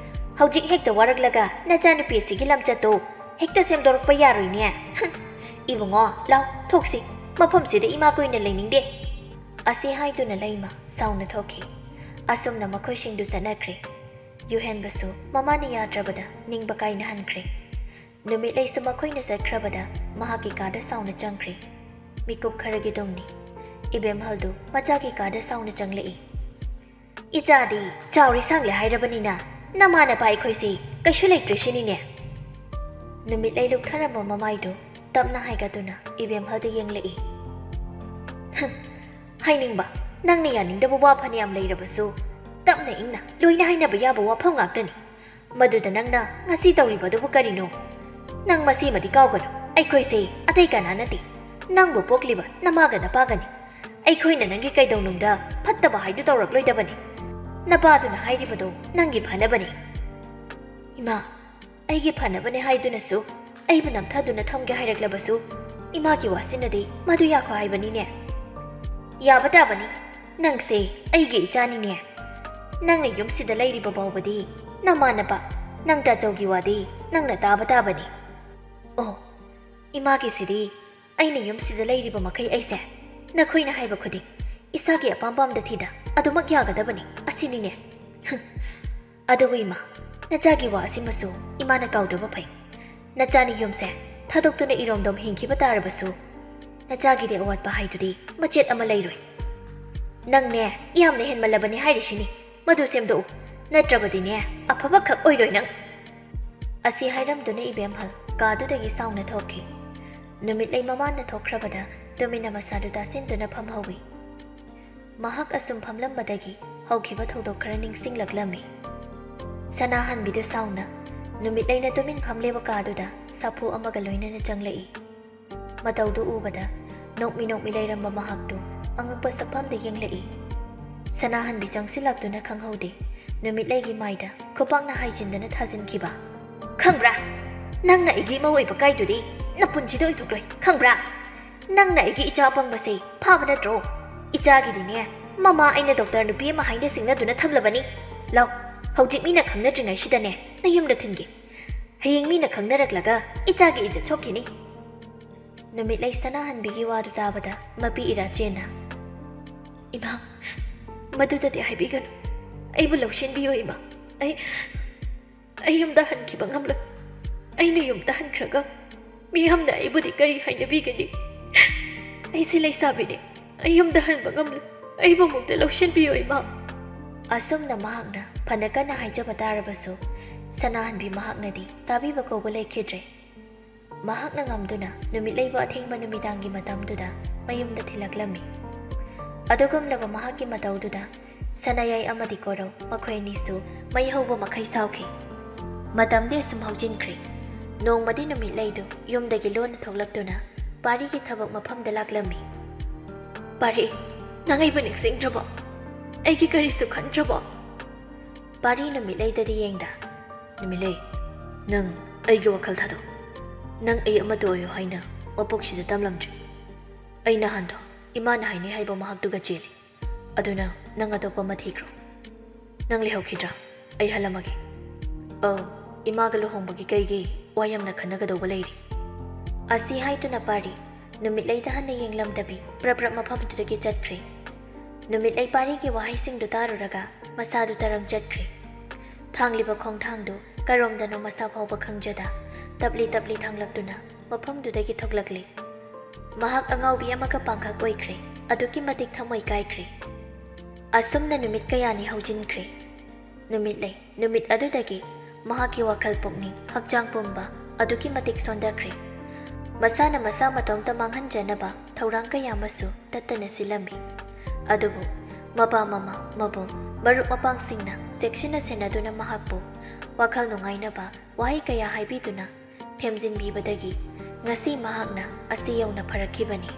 ꯍꯧꯖꯤꯛ ꯍꯦꯛꯇ ꯋꯥꯔꯛꯂꯒ ꯅꯆꯥꯅꯨꯄꯤ ꯑꯁꯤꯒꯤ ꯂꯝꯆꯠꯇꯣ ꯍꯦꯛꯇ ꯁꯦꯝꯗꯣꯔꯛꯄ ꯌꯥꯔꯣꯏꯅꯦ꯫ ꯏꯕꯨꯡꯉꯣ, ꯂꯥꯎ, ꯊꯣꯛꯁꯤ꯫ ꯃꯐꯝꯁꯤꯗ ꯏꯃꯥ ꯀꯨꯏꯅ ꯂꯩꯅꯤꯡꯗꯦ"꯫ ꯑꯁꯤ ꯍꯥꯏꯗꯨꯅ ꯂꯩꯃ ꯁꯥꯎꯅ ꯊꯣꯛꯈꯤ꯫ ꯑꯁꯨꯝꯅ ꯃꯈꯣꯏꯁꯤꯡꯗꯨ ꯆꯠꯅꯈ꯭ꯔꯦ꯫ ꯌꯨꯍꯦꯟꯕꯁꯨ ꯃꯃꯥꯅ ꯌꯥꯗ꯭ꯔꯕꯗ ꯅꯤꯡꯕ ꯀꯥꯏꯅ ꯍꯟꯈ꯭ꯔꯦ꯫ ꯅꯨꯃꯤꯠꯂꯩꯁꯨ ꯃꯈꯣꯏꯅ ꯆꯠꯈ꯭ꯔꯕꯗ ꯃꯍꯥꯛꯀꯤ ꯀꯥꯗ ꯁꯥꯎꯅ ꯆꯪꯈ꯭ꯔꯦ꯫ ꯃꯤꯀꯨꯞ ꯈꯔꯒꯤ ꯇꯨꯡꯅꯤ꯫ ꯏꯕꯦꯝꯍꯜꯗꯨ ꯃꯆꯥꯒꯤ ꯀꯥꯗ ꯁꯥꯎꯅ ꯆꯪꯂꯛꯏ꯫ "ꯏꯆꯥꯗꯤ ꯆꯥꯎꯔꯤ ꯁꯥꯡꯂꯦ ꯍꯥꯏꯔꯕꯅꯤꯅ ꯅꯃꯥ ꯅꯄꯥ ꯑꯩꯈꯣꯏꯁꯤ ꯀꯩꯁꯨ ꯂꯩꯇ꯭ꯔꯦ ꯁꯤꯅꯤꯅꯦ"꯫ ꯅꯨꯃꯤꯠꯂꯩ ꯂꯨꯞꯊꯔꯝꯕ ꯃꯃꯥꯏꯗꯨ ꯇꯞꯅ ꯍꯥꯏꯒꯠꯇꯨꯅ ꯏꯕꯦꯝꯍꯜꯗ ꯌꯦꯡꯂꯛꯏ꯫ "ꯍꯝ, ꯍꯥꯏꯅꯤꯡꯕ, ꯅꯪꯅ ꯌꯥꯅꯤꯡꯗꯕ ꯋꯥ ꯐꯅꯌꯥꯝ ꯂꯩꯔꯕꯁꯨ, ꯇꯞꯅ ꯏꯪꯅ ꯂꯣꯏꯅ ꯍꯥꯏꯅꯕ ꯌꯥꯕ ꯋꯥꯐꯝ ꯉꯥꯛꯇꯅꯤ꯫ ꯃꯗꯨꯗ ꯅꯪꯅ ꯉꯁꯤ ꯇꯧꯔꯤꯕꯗꯨꯕꯨ ꯀꯔꯤꯅꯣ? ꯅꯪ ꯃꯁꯤꯃꯗꯤ ꯀꯥꯎꯒꯅꯨ, ꯑꯩꯈꯣꯏꯁꯦ ꯑꯇꯩ ꯀꯅꯥ ꯅꯠꯇꯦ, ꯅꯪꯕꯨ ꯄꯣꯛꯂꯤꯕ ꯅꯃꯥꯒ ꯅꯄꯥꯒꯅꯤ꯫ ꯑꯩꯈꯣꯏꯅ ꯅꯪꯒꯤ ꯀꯩꯗꯧꯅꯨꯡꯗ ꯐꯠꯇꯕ ꯍꯥꯏꯗꯨ ꯇꯧꯔꯛꯂꯣꯏꯗꯕꯅꯤ꯫ ꯅꯄꯥꯗꯨꯅ ꯍꯥꯏꯔꯤꯕꯗꯣ ꯅꯪꯒꯤ ꯐꯅꯕꯅꯤ꯫ ꯏꯃꯥ, ꯑꯩꯒꯤ ꯐꯅꯕꯅꯦ ꯍꯥꯏꯗꯨꯅꯁꯨ ꯑꯩꯕꯨ ꯅꯝꯊꯗꯨꯅ ꯊꯝꯒꯦ ꯍꯥꯏꯔꯛꯂꯕꯁꯨ, ꯏꯃꯥꯒꯤ ꯋꯥꯁꯤꯅꯗꯤ ꯃꯗꯨ ꯌꯥꯈꯣ ꯍꯥꯏꯕꯅꯤꯅꯦ꯫ ꯌꯥꯕ ꯇꯥꯕꯅꯤ, ꯅꯪꯁꯦ ꯑꯩꯒꯤ ꯏꯆꯥꯅꯤꯅꯦ꯫ ꯅꯪꯅ ꯌꯨꯝꯁꯤꯗ ꯂꯩꯔꯤꯕ ꯐꯥꯎꯕꯗꯤ ꯅꯃꯥꯟꯅꯕ ꯅꯪ ꯇꯥꯆꯧꯒꯤ ꯋꯥꯗꯤ ꯅꯪꯅ ꯇꯥꯕ ꯇꯥꯕꯅꯤ꯫ ꯑꯣ, ꯏꯃꯥꯒꯤꯁꯤꯗꯤ ꯑꯩꯅ ꯌꯨꯝꯁꯤꯗ ꯂꯩꯔꯤꯕ ꯃꯈꯩ ꯑꯩꯁꯦ ꯅꯈꯣꯏꯅ ꯍꯥꯏꯕ ꯈꯨꯗꯤꯡ ꯏꯁꯥꯒꯤ ꯑꯄꯥꯝ ꯄꯥꯝꯗ ꯊꯤꯗ ꯑꯗꯨꯃꯛ ꯌꯥꯒꯗꯕꯅꯤ ꯑꯁꯤꯅꯤꯅꯦ꯫ ꯑꯗꯨꯕꯨ ꯏꯃꯥ, ꯅꯆꯥꯒꯤ ꯋꯥ ꯑꯁꯤꯃꯁꯨ ꯏꯃꯥꯅ ꯀꯥꯎꯗꯕ ꯐꯩ꯫ ꯅꯆꯥꯅ ꯌꯨꯝꯁꯦ ꯊꯥꯗꯣꯛꯇꯨꯅ ꯏꯔꯣꯝꯗꯣꯝ ꯍꯤꯡꯈꯤꯕ ꯇꯥꯔꯕꯁꯨ, ꯅꯆꯥꯒꯤꯗꯤ ꯑꯋꯥꯠꯄ ꯍꯥꯏꯗꯨꯗꯤ ꯃꯆꯦꯠ ꯑꯃ ꯂꯩꯔꯣꯏ꯫ ꯅꯪꯅꯦ, ꯌꯥꯝꯅ ꯍꯦꯟꯃꯜꯂꯕꯅꯤ ꯍꯥꯏꯔꯤꯁꯤꯅꯤ꯫ ꯃꯗꯨ ꯁꯦꯝꯗꯣꯛꯎ, ꯅꯠꯇ꯭ꯔꯕꯗꯤꯅꯦ, ꯑꯐꯕ ꯈꯛ ꯑꯣꯏꯔꯣꯏ ꯅꯪ꯫ ꯑꯁꯤ ꯍꯥꯏꯔꯝꯗꯨꯅ ꯏꯕꯦꯝꯍꯜ ꯀꯥꯗꯨꯗꯒꯤ ꯁꯥꯎꯅ ꯊꯣꯛꯈꯤ꯫ ꯅꯨꯃꯤꯠꯂꯩ ꯃꯃꯥꯟꯅ ꯊꯣꯛꯈ꯭ꯔꯕꯗ ꯇꯨꯃꯤꯟꯅ ꯃꯁꯥꯗꯨ ꯇꯥꯁꯤꯟꯗꯨꯅ ꯐꯝꯍꯧꯏ꯫ ꯃꯍꯥꯛ ꯑꯁꯨꯝ ꯐꯝꯂꯝꯕꯗꯒꯤ ꯍꯧꯈꯤꯕ ꯊꯧꯗꯣꯛ ꯈꯔ ꯅꯤꯡꯁꯤꯡꯂꯛꯂꯝꯃꯤ꯫ ꯁꯅꯥꯍꯟꯕꯤꯗꯨ ꯁꯥꯎꯅ ꯅꯨꯃꯤꯠꯂꯩꯅ ꯇꯨꯃꯤꯟ ꯐꯝꯂꯤꯕ ꯀꯥꯗꯨꯗ ꯁꯥꯐꯨ ꯑꯃꯒ ꯂꯣꯏꯅꯅ ꯆꯪꯂꯛꯏ꯫ ꯃꯇꯧꯗꯨ ꯎꯕꯗ ꯅꯣꯛꯃꯤ ꯅꯣꯛꯃꯤ ꯂꯩꯔꯝꯕ ꯃꯍꯥꯛꯇꯨ ꯑꯉꯛꯄ ꯁꯛꯐꯝꯗ ꯌꯦꯡꯂꯛꯏ꯫ ꯁꯅꯥꯍꯟꯕꯤ ꯆꯪꯁꯤꯜꯂꯛꯇꯨꯅ ꯈꯪꯍꯧꯗꯦ ꯅꯨꯃꯤꯠꯂꯩꯒꯤ ꯃꯥꯏꯗ ꯈꯨꯄꯥꯛꯅ ꯍꯥꯏꯖꯤꯟꯗꯨꯅ ꯊꯥꯖꯤꯟꯈꯤꯕ꯫ "ꯈꯪꯕ꯭ꯔꯥ? ꯅꯪꯅ ꯑꯩꯒꯤ ꯏꯃꯧ ꯑꯣꯏꯕ ꯀꯥꯏꯗꯨꯗꯤ ꯅꯄꯨꯟꯁꯤꯗ ꯑꯣꯏꯊꯣꯛꯂꯣꯏ, ꯈꯪꯕ꯭ꯔꯥ? ꯅꯪꯅ ꯑꯩꯒꯤ ꯏꯆꯥ ꯑꯄꯪꯕꯁꯦ ꯐꯥꯕ ꯅꯠꯇ꯭ꯔꯣ? ꯏꯆꯥꯒꯤꯗꯤꯅꯦ, ꯃꯃꯥ ꯑꯩꯅ ꯗꯣꯛꯇꯔ ꯅꯨꯄꯤ ꯑꯃ ꯍꯥꯏꯅ ꯁꯤꯡꯅꯗꯨꯅ ꯊꯝꯂꯕꯅꯤ꯫ ꯂꯥꯎ, ꯍꯧꯖꯤꯛ ꯃꯤꯅ ꯈꯪꯅꯗ꯭ꯔꯤꯉꯩꯁꯤꯗꯅꯦ ꯅꯌꯨꯝꯗ ꯊꯤꯟꯒꯦ꯫ ꯍꯌꯦꯡ ꯃꯤꯅ ꯈꯪꯅꯔꯛꯂꯒ ꯏꯆꯥꯒꯤ ꯏꯖꯠ ꯁꯣꯛꯈꯤꯅꯤ꯫" ꯅꯨꯃꯤꯠꯂꯩ ꯁꯅꯥꯍꯟꯕꯤꯒꯤ ꯋꯥꯗꯨ ꯇꯥꯕꯗ ꯃꯄꯤ ꯏꯔꯥ ꯆꯦꯟꯅ, "ꯏꯃꯥ, ꯃꯗꯨꯗꯗꯤ ꯍꯥꯏꯕꯤꯒꯅꯨ꯫ ꯑꯩꯕꯨ ꯂꯧꯁꯤꯟꯕꯤꯌꯨ ꯏꯃꯥ꯫ ꯑꯩ, ꯑꯩ ꯌꯨꯝꯗ ꯍꯟꯈꯤꯕ ꯉꯝꯂꯣꯏ꯫ ꯑꯩꯅ ꯌꯨꯝꯗ ꯍꯟꯈ꯭ꯔꯒ ꯃꯤꯌꯥꯝꯅ ꯑꯩꯕꯨꯗꯤ ꯀꯔꯤ ꯍꯥꯏꯅꯕꯤꯒꯅꯤ? ꯑꯩꯁꯦ ꯂꯩꯁꯥꯕꯤꯅꯤ꯫ ꯑꯩ ꯌꯨꯝꯗ ꯍꯟꯕ ꯉꯝꯂꯣꯏ꯫ ꯑꯩꯕꯨ ꯑꯃꯨꯛꯇ ꯂꯧꯁꯤꯟꯕꯤꯌꯨ ꯏꯃꯥ꯫" ꯑꯁꯨꯝꯅ ꯃꯍꯥꯛꯅ ꯐꯅ ꯀꯟꯅ ꯍꯥꯏꯖꯕ ꯇꯥꯔꯕꯁꯨ, ꯁꯅꯥꯍꯟꯕꯤ ꯃꯍꯥꯛꯅꯗꯤ ꯇꯥꯕꯤꯕ ꯀꯧꯕ ꯂꯩꯈꯤꯗ꯭ꯔꯦ꯫ ꯃꯍꯥꯛꯅ ꯉꯝꯗꯨꯅ ꯅꯨꯃꯤꯠꯂꯩꯕꯨ ꯑꯊꯦꯡꯕ ꯅꯨꯃꯤꯗꯥꯡꯒꯤ ꯃꯇꯝꯗꯨꯗ ꯃꯌꯨꯝꯗ ꯊꯤꯜꯂꯛꯂꯝꯃꯤ꯫ ꯑꯗꯨꯒꯨꯝꯂꯕ ꯃꯍꯥꯛꯀꯤ ꯃꯇꯧꯗꯨꯗ ꯁꯅꯥꯌꯥꯏ ꯑꯃꯗꯤ ꯀꯣꯔꯧ ꯃꯈꯣꯏ ꯑꯅꯤꯁꯨ ꯃꯩ ꯍꯧꯕ ꯃꯈꯩ ꯁꯥꯎꯈꯤ꯫ ꯃꯇꯝꯗꯤ ꯑꯁꯨꯝ ꯍꯧꯖꯤꯟꯈ꯭ꯔꯦ꯫ ꯅꯣꯡꯃꯗꯤ ꯅꯨꯃꯤꯠꯂꯩꯗꯨ ꯌꯨꯝꯗꯒꯤ ꯂꯣꯟꯅ ꯊꯣꯛꯂꯛꯇꯨꯅ ꯄꯥꯔꯤꯒꯤ ꯊꯕꯛ ꯃꯐꯝꯗ ꯂꯥꯛꯂꯝꯃꯤ꯫ "ꯄꯥꯔꯤ, ꯅꯪ ꯑꯩꯕꯨ ꯅꯤꯡꯁꯤꯡꯗ꯭ꯔꯕꯣ? ꯑꯩꯒꯤ ꯀꯔꯤꯁꯨ ꯈꯟꯗ꯭ꯔꯕꯣ?" ꯄꯥꯔꯤ ꯅꯨꯃꯤꯠꯂꯩꯗꯗꯤ ꯌꯦꯡꯗ, "ꯅꯨꯃꯤꯠꯂꯩ, ꯅꯪ ꯑꯩꯒꯤ ꯋꯥꯈꯜ ꯊꯥꯗꯣꯛ꯫ ꯅꯪ ꯑꯩ ꯑꯃꯠꯇ ꯑꯣꯏꯌꯨ ꯍꯥꯏꯅ ꯃꯄꯣꯛꯁꯤꯗ ꯇꯝꯂꯝꯗ꯭ꯔꯦ꯫ ꯑꯩ ꯅꯍꯥꯟꯗꯣ ꯏꯃꯥꯅ ꯍꯥꯏꯅꯩ ꯍꯥꯏꯕ ꯃꯍꯥꯛꯇꯨꯒ ꯆꯦꯜꯂꯤ꯫ ꯑꯗꯨꯅ ꯅꯪ ꯑꯇꯣꯞꯄ ꯑꯃ ꯊꯤꯈ꯭ꯔꯣ꯫ ꯅꯪ ꯂꯩꯍꯧꯈꯤꯗ꯭ꯔꯥ? ꯑꯩ ꯍꯜꯂꯝꯃꯒꯦ꯫ ꯑꯧ, ꯏꯃꯥꯒ ꯂꯨꯍꯣꯡꯕꯒꯤ ꯀꯩꯒꯤ ꯋꯥ ꯌꯥꯝꯅ ꯈꯟꯅꯒꯗꯧꯕ ꯂꯩꯔꯤ꯫" ꯑꯁꯤ ꯍꯥꯏꯗꯨꯅ ꯄꯥꯔꯤ ꯅꯨꯃꯤꯠꯂꯩꯗ ꯍꯟꯅ ꯌꯦꯡꯂꯝꯗꯕꯤ ꯄ꯭ꯔꯞ ꯄ꯭ꯔꯞ ꯃꯐꯝꯗꯨꯗꯒꯤ ꯆꯠꯈ꯭ꯔꯦ꯫ ꯅꯨꯃꯤꯠꯂꯩ ꯄꯥꯔꯤꯒꯤ ꯋꯥꯍꯩꯁꯤꯡꯗꯨ ꯇꯥꯔꯨꯔꯒ ꯃꯁꯥꯗꯨ ꯇꯔꯪ ꯆꯠꯈ꯭ꯔꯦ꯫ ꯊꯥꯡꯂꯤꯕ ꯈꯣꯡꯊꯥꯡꯗꯨ ꯀꯔꯣꯝꯗꯅꯣ ꯃꯁꯥ ꯐꯥꯎꯕ ꯈꯪꯖꯗ ꯇꯞꯂꯤ ꯇꯞꯂꯤ ꯊꯥꯡꯂꯛꯇꯨꯅ ꯃꯐꯝꯗꯨꯗꯒꯤ ꯊꯣꯛꯂꯛꯂꯤ꯫ ꯃꯍꯥꯛ ꯑꯉꯥꯎꯕꯤ ꯑꯃꯒ ꯄꯥꯡꯈꯛ ꯑꯣꯏꯈ꯭ꯔꯦ꯫ ꯑꯗꯨꯛꯀꯤ ꯃꯇꯤꯛ ꯊꯃꯣꯏ ꯀꯥꯏꯈ꯭ꯔꯦ꯫ ꯑꯁꯨꯝꯅ ꯅꯨꯃꯤꯠ ꯀꯌꯥꯅꯤ ꯍꯧꯖꯤꯟꯈ꯭ꯔꯦ꯫ ꯅꯨꯃꯤꯠꯂꯩ ꯅꯨꯃꯤꯠ ꯑꯗꯨꯗꯒꯤ ꯃꯍꯥꯛꯀꯤ ꯋꯥꯈꯜ ꯄꯨꯛꯅꯤꯡ ꯍꯛꯆꯥꯡ ꯄꯨꯝꯕ ꯑꯗꯨꯛꯀꯤ ꯃꯇꯤꯛ ꯁꯣꯟꯊꯈ꯭ꯔꯦ꯫ ꯃꯁꯥꯅ ꯃꯁꯥ ꯃꯇꯣꯝꯇ ꯃꯥꯡꯍꯟꯖꯅꯕ ꯊꯧꯔꯥꯡ ꯀꯌꯥ ꯑꯃꯁꯨ ꯇꯠꯇꯅ ꯁꯤꯜꯂꯝꯃꯤ꯫ ꯑꯗꯨꯕꯨ ꯃꯄꯥ ꯃꯃꯥ, ꯃꯕꯨꯡ, ꯃꯔꯨꯞ ꯃꯄꯥꯡꯁꯤꯡꯅ ꯆꯦꯛꯁꯤꯟꯅ ꯁꯦꯟꯅꯗꯨꯅ ꯃꯍꯥꯛꯄꯨ ꯋꯥꯈꯜ ꯅꯨꯡꯉꯥꯏꯅꯕ ꯋꯥꯍꯩ ꯀꯌꯥ ꯍꯥꯏꯕꯤꯗꯨꯅ ꯊꯦꯝꯖꯤꯟꯕꯤꯕꯗꯒꯤ ꯉꯁꯤ ꯃꯍꯥꯛꯅ ꯑꯁꯤ ꯌꯧꯅ ꯐꯔꯛꯈꯤꯕꯅꯤ꯫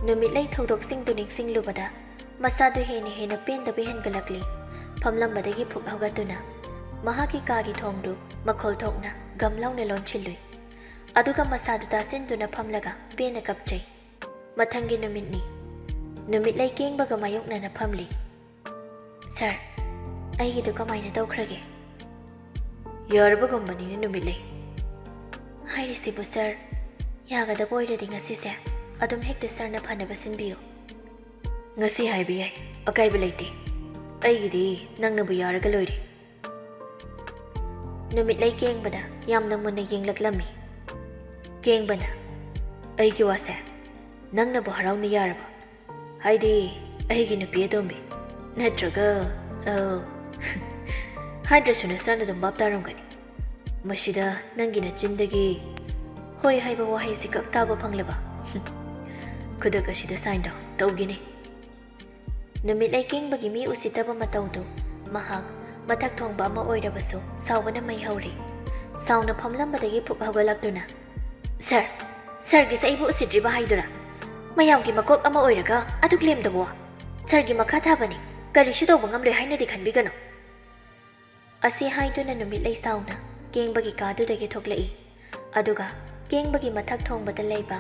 ꯅꯨꯃꯤꯠꯂꯩ ꯊꯧꯗꯣꯛꯁꯤꯡꯗꯨ ꯅꯤꯡꯁꯤꯡꯂꯨꯕꯗ ꯃꯁꯥꯗꯨ ꯍꯦꯟꯅ ꯍꯦꯟꯅ ꯄꯦꯟꯗꯕ ꯍꯦꯟꯒꯠꯂꯛꯂꯤ꯫ ꯐꯝꯂꯝꯕꯗꯒꯤ ꯐꯨꯛ ꯍꯧꯒꯠꯇꯨꯅ ꯃꯍꯥꯛꯀꯤ ꯀꯥꯒꯤ ꯊꯣꯡꯗꯨ ꯃꯈꯣꯜ ꯊꯣꯛꯅ ꯒꯝ ꯂꯥꯎꯅ ꯂꯣꯟꯁꯤꯜꯂꯨꯏ꯫ ꯑꯗꯨꯒ ꯃꯁꯥꯗꯨ ꯇꯥꯁꯤꯟꯗꯨꯅ ꯐꯝꯂꯒ ꯄꯦꯟꯅ ꯀꯞꯆꯩ꯫ ꯃꯊꯪꯒꯤ ꯅꯨꯃꯤꯠꯅꯤ꯫ ꯅꯨꯃꯤꯠꯂꯩ ꯀꯦꯡꯕꯒ ꯃꯥꯌꯣꯛꯅꯅ ꯐꯝꯂꯤ꯫ "ꯁꯥꯔ, ꯑꯩꯒꯤꯗꯨ ꯀꯃꯥꯏꯅ ꯇꯧꯈ꯭ꯔꯒꯦ?" "ꯌꯥꯔꯕꯒꯨꯝꯕꯅꯤꯅꯦ ꯅꯨꯃꯤꯠꯂꯩ꯫" "ꯍꯥꯏꯔꯤꯁꯤꯕꯨ ꯁꯥꯔ, ꯌꯥꯒꯗꯕ ꯑꯣꯏꯔꯗꯤ ꯉꯁꯤꯁꯦ ꯑꯗꯨꯝ ꯍꯦꯛꯇ ꯁꯥꯔꯅ ꯐꯅꯕ ꯁꯤꯟꯕꯤꯌꯨ꯫" "ꯉꯁꯤ ꯍꯥꯏꯕ ꯌꯥꯏ, ꯑꯀꯥꯏꯕ ꯂꯩꯇꯦ꯫ ꯑꯩꯒꯤꯗꯤ ꯅꯪꯅꯕꯨ ꯌꯥꯔꯒ ꯂꯣꯏꯔꯦ꯫" ꯅꯨꯃꯤꯠꯂꯩ ꯀꯦꯡꯕꯗ ꯌꯥꯝꯅ ꯃꯨꯟꯅ ꯌꯦꯡꯂꯛꯂꯝꯃꯤ꯫ ꯀꯦꯡꯕꯅ, "ꯑꯩꯒꯤ ꯋꯥꯁꯦ ꯅꯪꯅꯕꯨ ꯍꯔꯥꯎꯅ ꯌꯥꯔꯕ? ꯍꯥꯏꯗꯤ ꯑꯩꯒꯤ ꯅꯨꯄꯤ ꯑꯇꯣꯝꯕꯤ, ꯅꯠꯇ꯭ꯔꯒ, ꯑ, ꯍꯥꯏꯗ꯭ꯔꯁꯨ ꯅꯁꯥꯅ ꯑꯗꯨꯝ ꯚꯥꯞ ꯇꯥꯔꯝꯒꯅꯤ꯫ ꯃꯁꯤꯗ ꯅꯪꯒꯤ ꯅꯆꯤꯟꯗꯒꯤ ꯍꯣꯏ ꯍꯥꯏꯕ ꯋꯥꯍꯩꯁꯤ ꯈꯛ ꯇꯥꯕ ꯐꯪꯂꯕ? ꯈꯨꯗꯛ ꯑꯁꯤꯗ ꯁꯥꯏꯟꯗꯣ ꯇꯧꯒꯦꯅꯦ꯫" ꯅꯨꯃꯤꯠꯂꯩ ꯀꯦꯡꯕꯒꯤ ꯃꯤ ꯎꯁꯤꯠꯇꯕ ꯃꯇꯧꯗꯨ ꯃꯍꯥꯛ ꯃꯊꯛ ꯊꯣꯡꯕ ꯑꯃ ꯑꯣꯏꯔꯕꯁꯨ ꯁꯥꯎꯕꯅ ꯃꯩ ꯍꯧꯔꯤ꯫ ꯁꯥꯎꯅ ꯐꯝꯂꯝꯕꯗꯒꯤ ꯐꯨꯛ ꯍꯧꯒꯠꯂꯛꯇꯨꯅ, "ꯁꯥꯔ, ꯁꯥꯔꯒꯤꯁꯦ ꯑꯩꯕꯨ ꯎꯁꯤꯠꯇ꯭ꯔꯤꯕ ꯍꯥꯏꯗꯨꯔꯥ? ꯃꯌꯥꯝꯒꯤ ꯃꯀꯣꯛ ꯑꯃ ꯑꯣꯏꯔꯒ ꯑꯗꯨꯛ ꯂꯦꯝꯗꯕꯣ? ꯁꯥꯔꯒꯤ ꯃꯈꯥ ꯊꯥꯕꯅꯤ, ꯀꯔꯤꯁꯨ ꯇꯧꯕ ꯉꯝꯂꯣꯏ ꯍꯥꯏꯅꯗꯤ ꯈꯟꯕꯤꯒꯅꯨ"꯫ ꯑꯁꯤ ꯍꯥꯏꯗꯨꯅ ꯅꯨꯃꯤꯠꯂꯩ ꯁꯥꯎꯅ ꯀꯦꯡꯕꯒꯤ ꯀꯥꯗꯨꯗꯒꯤ ꯊꯣꯛꯂꯛꯏ꯫ ꯑꯗꯨꯒ ꯀꯦꯡꯕꯒꯤ ꯃꯊꯛ ꯊꯣꯡꯕꯗ ꯂꯩꯕ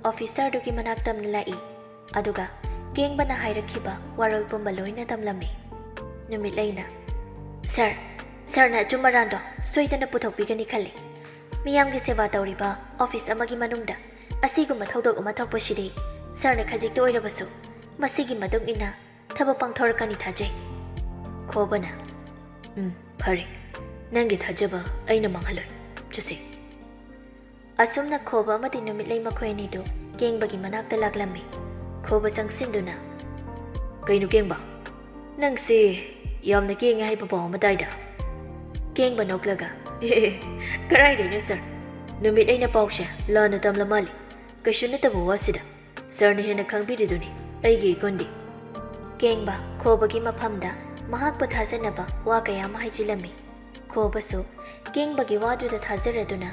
ꯑꯣꯐꯤꯁꯔꯗꯨꯒꯤ ꯃꯅꯥꯛ ꯇꯝꯅ ꯂꯥꯛꯏ꯫ ꯑꯗꯨꯒ ꯀꯦꯡꯕꯅ ꯍꯥꯏꯔꯛꯈꯤꯕ ꯋꯥꯔꯣꯜ ꯄꯨꯝꯕ ꯂꯣꯏꯅ ꯇꯝꯂꯝꯃꯤ꯫ ꯅꯨꯃꯤꯠꯂꯩꯅ, "ꯁꯥꯔ, ꯁꯥꯔꯅ ꯑꯆꯨꯝ ꯑꯔꯥꯟꯗꯣ ꯁꯣꯏꯗꯅ ꯄꯨꯊꯣꯛꯄꯤꯒꯅꯤ ꯈꯜꯂꯤ꯫ ꯃꯤꯌꯥꯝꯒꯤ ꯁꯦꯕꯥ ꯇꯧꯔꯤꯕ ꯑꯣꯐꯤꯁ ꯑꯃꯒꯤ ꯃꯅꯨꯡꯗ ꯑꯁꯤꯒꯨꯝꯕ ꯊꯧꯗꯣꯛ ꯑꯃ ꯊꯣꯛꯄꯁꯤꯗꯤ ꯁꯥꯔꯅ ꯈꯖꯤꯛꯇ ꯑꯣꯏꯔꯕꯁꯨ ꯃꯁꯤꯒꯤ ꯃꯇꯨꯡ ꯏꯟꯅ ꯊꯕꯛ ꯄꯥꯡꯊꯣꯔꯛꯀꯅꯤ ꯊꯥꯖꯩ"꯫ ꯈꯣꯕꯅ, "ꯎꯝ, ꯐꯔꯦ꯫ ꯅꯪꯒꯤ ꯊꯥꯖꯕ ꯑꯩꯅ ꯃꯥꯡꯍꯜꯂꯣꯏ꯫ ꯆꯠꯁꯤ"꯫ ꯑꯁꯨꯝꯅ ꯈꯣꯕ ꯑꯃꯗꯤ ꯅꯨꯃꯤꯠꯂꯩ ꯃꯈꯣꯏ ꯑꯅꯤꯗꯨ ꯀꯦꯡꯕꯒꯤ ꯃꯅꯥꯛꯇ ꯂꯥꯛꯂꯝꯃꯤ꯫ ꯈꯣꯕ ꯆꯪꯁꯤꯟꯗꯨꯅ, "ꯀꯩꯅꯣ ꯀꯦꯡꯕ? ꯅꯪꯁꯦ ꯌꯥꯝꯅ ꯀꯦꯡꯉꯦ ꯍꯥꯏꯕ ꯄꯥꯎ ꯑꯃ ꯇꯥꯏꯗ?" ꯀꯦꯡꯕ ꯅꯣꯛꯂꯒ, "ꯑꯦ, ꯀꯔꯥꯏꯗꯩꯅꯣ ꯁꯥꯔ? ꯅꯨꯃꯤꯠꯂꯩꯅ ꯄꯥꯎꯁꯦ ꯂꯥꯟꯅ ꯇꯝꯂ ꯃꯥꯜꯂꯤ꯫ ꯀꯩꯁꯨ ꯅꯠꯇꯕ ꯋꯥꯁꯤꯗ꯫ ꯁꯥꯔꯅ ꯍꯦꯟꯅ ꯈꯪꯕꯤꯔꯤꯗꯨꯅꯤ ꯑꯩꯒꯤ ꯏꯒꯨꯟꯗꯤ"꯫ ꯀꯦꯡꯕ ꯈꯣꯕꯒꯤ ꯃꯐꯝꯗ ꯃꯍꯥꯛꯄꯨ ꯊꯥꯖꯅꯕ ꯋꯥ ꯀꯌꯥ ꯑꯃ ꯍꯥꯏꯖꯤꯜꯂꯝꯃꯤ꯫ ꯈꯣꯕꯁꯨ ꯀꯦꯡꯕꯒꯤ ꯋꯥꯗꯨꯗ ꯊꯥꯖꯔꯗꯨꯅ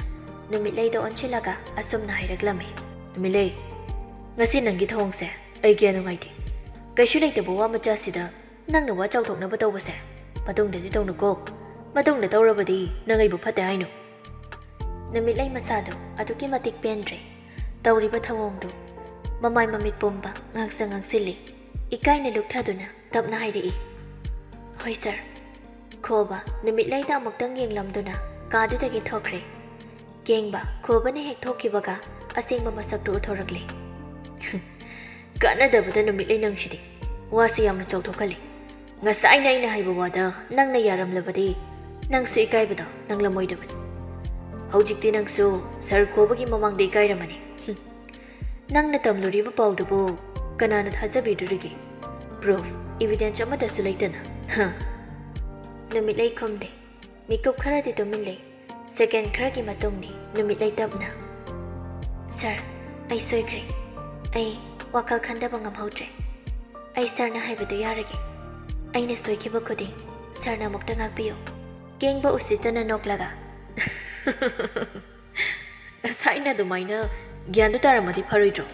ꯅꯨꯃꯤꯠꯂꯩꯗ ꯑꯣꯟꯁꯤꯜꯂꯒ ꯑꯁꯨꯝꯅ ꯍꯥꯏꯔꯛꯂꯝꯃꯤ꯫ "ꯅꯨꯃꯤꯠꯂꯩ, ꯉꯁꯤ ꯅꯪꯒꯤ ꯊꯧꯑꯣꯡꯁꯦ ꯑꯩ ꯀꯌꯥ ꯅꯨꯡꯉꯥꯏꯇꯦ꯫ ꯀꯩꯁꯨ ꯂꯩꯇꯕ ꯋꯥ ꯃꯆꯥꯁꯤꯗ ꯅꯪꯅ ꯋꯥ ꯆꯥꯎꯊꯣꯛꯅꯕ ꯇꯧꯕꯁꯦ ꯃꯇꯨꯡꯗꯗꯤ ꯇꯧꯅꯨꯀꯣ꯫ ꯃꯇꯨꯡꯗ ꯇꯧꯔꯕꯗꯤ ꯅꯪ ꯑꯩꯕꯨ ꯐꯠꯇꯦ ꯍꯥꯏꯅꯨ"꯫ ꯅꯨꯃꯤꯠꯂꯩ ꯃꯁꯥꯗꯨ ꯑꯗꯨꯛꯀꯤ ꯃꯇꯤꯛ ꯄꯦꯟꯗ꯭ꯔꯦ꯫ ꯇꯧꯔꯤꯕ ꯊꯧꯑꯣꯡꯗꯨ ꯃꯃꯥꯏ ꯃꯃꯤꯠ ꯄꯨꯝꯕ ꯉꯥꯡꯁꯪ ꯉꯥꯡꯁꯤꯜꯂꯤ꯫ ꯏꯀꯥꯏꯅ ꯂꯨꯛꯊꯗꯨꯅ ꯇꯞꯅ ꯍꯥꯏꯔꯛꯏ, "ꯍꯣꯏ ꯁꯥꯔ"꯫ ꯈꯣꯕ ꯅꯨꯃꯤꯠꯂꯩꯗ ꯑꯃꯨꯛꯇꯪ ꯌꯦꯡꯂꯝꯗꯨꯅ ꯀꯥꯗꯨꯗꯒꯤ ꯊꯣꯛꯈ꯭ꯔꯦ꯫ ꯀꯦꯡꯕ ꯈꯣꯕꯅ ꯍꯦꯛ ꯊꯣꯛꯈꯤꯕꯒ ꯑꯁꯦꯡꯕ ꯃꯁꯛꯇꯨ ꯎꯠꯊꯣꯔꯛꯂꯦ꯫ "ꯀꯥꯟꯅꯗꯕꯗ ꯅꯨꯃꯤꯠꯂꯩ ꯅꯪꯁꯤꯗꯤ꯫ ꯋꯥꯁꯦ ꯌꯥꯝꯅ ꯆꯥꯎꯊꯣꯛꯍꯜꯂꯤ꯫ ꯉꯁꯥꯏꯅ ꯑꯩꯅ ꯍꯥꯏꯕ ꯋꯥꯗ ꯅꯪꯅ ꯌꯥꯔꯝꯂꯕꯗꯤ ꯅꯪꯁꯨ ꯏꯀꯥꯏꯕꯗꯣ ꯅꯪꯂꯝꯃꯣꯏꯗꯕꯅꯤ꯫ ꯍꯧꯖꯤꯛꯇꯤ ꯅꯪꯁꯨ ꯁꯥꯔ ꯈꯣꯕꯒꯤ ꯃꯃꯥꯡꯗ ꯏꯀꯥꯏꯔꯝꯃꯅꯤ꯫ ꯍꯨꯝ꯫ ꯅꯪꯅ ꯇꯝꯂꯨꯔꯤꯕ ꯄꯥꯎꯗꯨꯕꯨ ꯀꯅꯥꯅ ꯊꯥꯖꯕꯤꯗꯣꯔꯤꯒꯦ? ꯄ꯭ꯔꯨꯐ, ꯏꯕꯤꯗꯦꯟꯁ ꯑꯃꯠꯇꯁꯨ ꯂꯩꯇꯅ꯫ ꯍ"꯫ ꯅꯨꯃꯤꯠꯂꯩ ꯈꯨꯝꯗꯦ꯫ ꯃꯤꯀꯨꯞ ꯈꯔꯗꯤ ꯇꯨꯃꯤꯟ ꯂꯩ꯫ ꯁꯦꯀꯦꯟ ꯈꯔꯒꯤ ꯃꯇꯨꯡꯅꯤ ꯅꯨꯃꯤꯠꯂꯩ ꯇꯞꯅ, "ꯁꯥꯔ, ꯑꯩ ꯁꯣꯏꯈ꯭ꯔꯦ꯫ ꯑꯩ ꯋꯥꯈꯜ ꯈꯟꯊꯕ ꯉꯝꯍꯧꯗ꯭ꯔꯦ꯫ ꯑꯩ ꯁꯥꯔꯅ ꯍꯥꯏꯕꯗꯨ ꯌꯥꯔꯒꯦ꯫ ꯑꯩꯅ ꯁꯣꯏꯈꯤꯕ ꯈꯨꯗꯤꯡ ꯁꯥꯔꯅ ꯑꯃꯨꯛꯇ ꯉꯥꯛꯄꯤꯌꯨ꯫ ꯀꯦꯡꯕ ꯎꯁꯤꯠꯇꯅ ꯅꯣꯛꯂꯒ, "ꯉꯁꯥꯏꯅ ꯑꯗꯨꯃꯥꯏꯅ ꯒ꯭ꯌꯥꯟꯗꯨ ꯇꯥꯔꯝꯃꯗꯤ ꯐꯔꯣꯏꯗ꯭ꯔꯣ?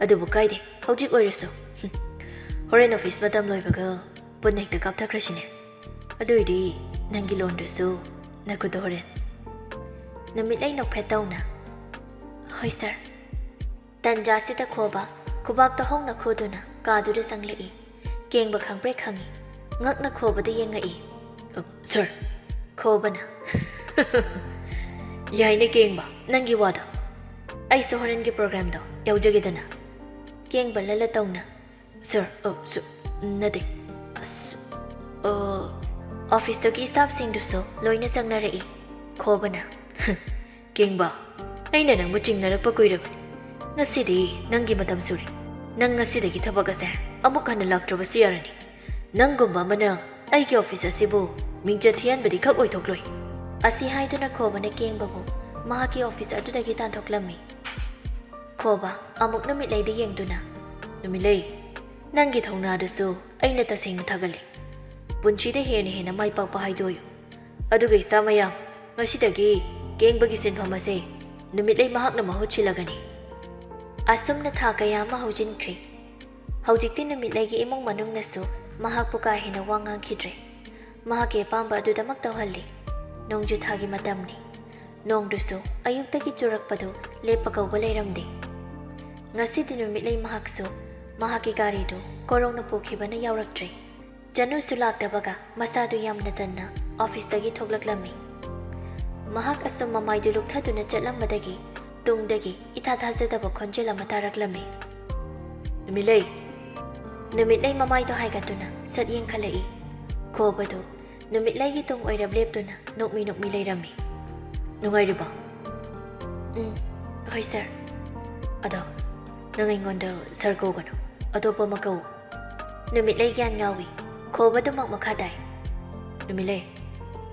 ꯑꯗꯨꯕꯨ ꯀꯥꯏꯗꯦ, ꯍꯧꯖꯤꯛ ꯑꯣꯏꯔꯁꯨ꯫ ꯍꯣꯔꯦꯟ ꯑꯣꯐꯤꯁ ꯃꯇꯝ ꯂꯣꯏꯕꯒ ꯄꯨꯟꯅ ꯍꯦꯛꯇ ꯀꯥꯞꯊꯈ꯭ꯔꯁꯤꯅꯦ꯫ ꯑꯗꯨ ꯑꯣꯏꯗꯤ ꯅꯪꯒꯤ ꯂꯣꯟꯗꯨꯁꯨ ꯅꯈꯨꯠꯇ ꯍꯣꯔꯦꯟ꯫" ꯅꯨꯃꯤꯠꯂꯩ ꯅꯣꯛꯐꯦꯠ ꯇꯧꯅ, "ꯍꯣꯏ ꯁꯥꯔ꯫" ꯇꯟꯖꯥꯁꯤꯗ ꯈꯣꯕ ꯈꯨꯕꯥꯛꯇ ꯍꯧꯅ ꯈꯨꯗꯨꯅ ꯀꯥꯗꯨꯗ ꯆꯪꯂꯛꯏ꯫ ꯀꯦꯡꯕ ꯈꯪꯄ꯭ꯔꯦꯛ ꯈꯪꯏ꯫ ꯉꯛꯅ ꯈꯣꯕꯗ ꯌꯦꯡꯉꯛꯏ꯫ "ꯑ, ꯁꯥꯔ꯫" ꯈꯣꯕꯅ, "ꯌꯥꯏꯅꯦ ꯀꯦꯡꯕ, ꯅꯪꯒꯤ ꯋꯥꯗꯣ꯫ ꯑꯩꯁꯨ ꯍꯣꯔꯦꯟꯒꯤ ꯄ꯭ꯔꯣꯒ꯭ꯔꯥꯝꯗꯣ ꯌꯥꯎꯖꯒꯦꯗꯅ꯫" ꯀꯦꯡꯕ ꯂꯂ ꯇꯧꯅ, "ꯁꯥꯔ, ꯑ, ꯁꯨ, ꯅꯠꯇꯦ꯫ ꯑꯁ, ꯑ, ꯑꯣꯐꯤꯁꯇꯒꯤ ꯁ꯭ꯇꯥꯐꯁꯤꯡꯗꯨꯁꯨ ꯂꯣꯏꯅ ꯆꯪꯅꯔꯛꯏ꯫" ꯈꯣꯕꯅ, "ꯀꯦꯡꯕ, ꯑꯩꯅ ꯅꯪꯕꯨ ꯆꯤꯡꯅꯔꯛꯄ ꯀꯨꯏꯔꯕꯅꯤ꯫ ꯉꯁꯤꯗꯤ ꯅꯪꯒꯤ ꯃꯇꯝ ꯁꯨꯔꯦ꯫ ꯅꯪ ꯉꯁꯤꯗꯒꯤ ꯊꯕꯛ ꯑꯁꯦ ꯑꯃꯨꯛ ꯍꯟꯅ ꯂꯥꯛꯇ꯭ꯔꯕꯁꯨ ꯌꯥꯔꯅꯤ꯫ ꯅꯪꯒꯨꯝꯕ ꯑꯃꯅ ꯑꯩꯒꯤ ꯑꯣꯐꯤꯁ ꯑꯁꯤꯕꯨ ꯃꯤꯡꯆꯠ ꯊꯤꯍꯟꯕꯗꯤ ꯈꯛ ꯑꯣꯏꯊꯣꯛꯂꯣꯏ꯫" ꯑꯁꯤ ꯍꯥꯏꯗꯨꯅ ꯈꯣꯕꯅ ꯀꯦꯡꯕꯕꯨ ꯃꯍꯥꯛꯀꯤ ꯑꯣꯐꯤꯁ ꯑꯗꯨꯗꯒꯤ ꯇꯥꯟꯊꯣꯛꯂꯝꯃꯤ꯫ ꯈꯣꯕ ꯑꯃꯨꯛ ꯅꯨꯃꯤꯠꯂꯩꯗ ꯌꯦꯡꯗꯨꯅ, "ꯅꯨꯃꯤꯠꯂꯩ, ꯅꯪꯒꯤ ꯊꯧꯅꯥꯗꯨꯁꯨ ꯑꯩꯅ ꯇꯁꯦꯡꯅ ꯊꯥꯒꯠꯂꯤ꯫ ꯄꯨꯟꯁꯤꯗ ꯍꯦꯟꯅ ꯍꯦꯟꯅ ꯃꯥꯏ ꯄꯥꯛꯄ ꯍꯥꯏꯗꯨ ꯑꯣꯏꯌꯨ꯫ ꯑꯗꯨꯒ ꯏꯁꯇꯥꯐ ꯃꯌꯥꯝ, ꯉꯁꯤꯗꯒꯤ ꯀꯦꯡꯕꯒꯤ ꯁꯤꯟꯐꯝ ꯑꯁꯦ ꯅꯨꯃꯤꯠꯂꯩ ꯃꯍꯥꯛꯅ ꯃꯍꯨꯠ ꯁꯤꯜꯂꯒꯅꯤ꯫" ꯑꯁꯨꯝꯅ ꯊꯥ ꯀꯌꯥ ꯑꯃ ꯍꯧꯖꯤꯟꯈ꯭ꯔꯦ꯫ ꯍꯧꯖꯤꯛꯇꯤ ꯅꯨꯃꯤꯠꯂꯩꯒꯤ ꯏꯃꯨꯡ ꯃꯅꯨꯡꯅꯁꯨ ꯃꯍꯥꯛꯄꯨ ꯀꯥ ꯍꯦꯟꯅ ꯋꯥ ꯉꯥꯡꯈꯤꯗ꯭ꯔꯦ꯫ ꯃꯍꯥꯛꯀꯤ ꯑꯄꯥꯝꯕ ꯑꯗꯨꯗꯃꯛ ꯇꯧꯍꯜꯂꯤ꯫ ꯅꯣꯡꯖꯨ ꯊꯥꯒꯤ ꯃꯇꯝꯅꯤ꯫ ꯅꯣꯡꯗꯨꯁꯨ ꯑꯌꯨꯛꯇꯒꯤ ꯆꯨꯔꯛꯄꯗꯨ ꯂꯦꯞꯄ ꯀꯧꯕ ꯂꯩꯔꯝꯗꯦ꯫ ꯉꯁꯤꯗꯤ ꯅꯨꯃꯤꯠꯂꯩ ꯃꯍꯥꯛꯁꯨ ꯃꯍꯥꯛꯀꯤ ꯒꯥꯔꯤꯗꯨ ꯀꯣꯔꯧꯅ ꯄꯨꯈꯤꯕꯅ ꯌꯥꯎꯔꯛꯇ꯭ꯔꯦ꯫ ꯖꯅꯨꯁꯨ ꯂꯥꯛꯇꯕꯒ ꯃꯁꯥꯗꯨ ꯌꯥꯝꯅ ꯇꯟꯅ ꯑꯣꯐꯤꯁꯇꯒꯤ ꯊꯣꯛꯂꯛꯂꯝꯃꯤ꯫ ꯃꯍꯥꯛ ꯑꯁꯨꯝ ꯃꯃꯥꯏꯗꯨ ꯂꯨꯞꯊꯗꯨꯅ ꯆꯠꯂꯝꯕꯗꯒꯤ ꯇꯨꯡꯗꯒꯤ ꯏꯊꯥ ꯊꯥꯖꯗꯕ ꯈꯣꯟꯖꯦꯜ ꯑꯃ ꯇꯥꯔꯛꯂꯝꯃꯤ꯫ "ꯅꯨꯃꯤꯠꯂꯩ!" ꯅꯨꯃꯤꯠꯂꯩ ꯃꯃꯥꯏꯗꯨ ꯍꯥꯏꯒꯠꯇꯨꯅ ꯁꯠ ꯌꯦꯡꯈꯠꯂꯛꯏ꯫ ꯈꯣꯕꯗꯨ ꯅꯨꯃꯤꯠꯂꯩꯒꯤ ꯇꯨꯡ ꯑꯣꯏꯔꯞ ꯂꯦꯞꯇꯨꯅ ꯅꯣꯛꯃꯤ ꯅꯣꯛꯃꯤ ꯂꯩꯔꯝꯃꯤ꯫ "ꯅꯨꯡꯉꯥꯏꯔꯤꯕꯣ?" "ꯎꯝ, ꯍꯣꯏ ꯁꯥꯔ꯫" "ꯑꯗꯣ, ꯅꯪ ꯑꯩꯉꯣꯟꯗ ꯁꯥꯔ ꯀꯧꯒꯅꯨ, ꯑꯇꯣꯞꯄ ꯑꯃ ꯀꯧ꯫" ꯅꯨꯃꯤꯠꯂꯩ ꯒ꯭ꯌꯥꯟ ꯉꯥꯎꯏ꯫ ꯈꯣꯕꯗꯨꯃꯛ ꯃꯈꯥ ꯇꯥꯏ꯫ "ꯅꯨꯃꯤꯠꯂꯩ,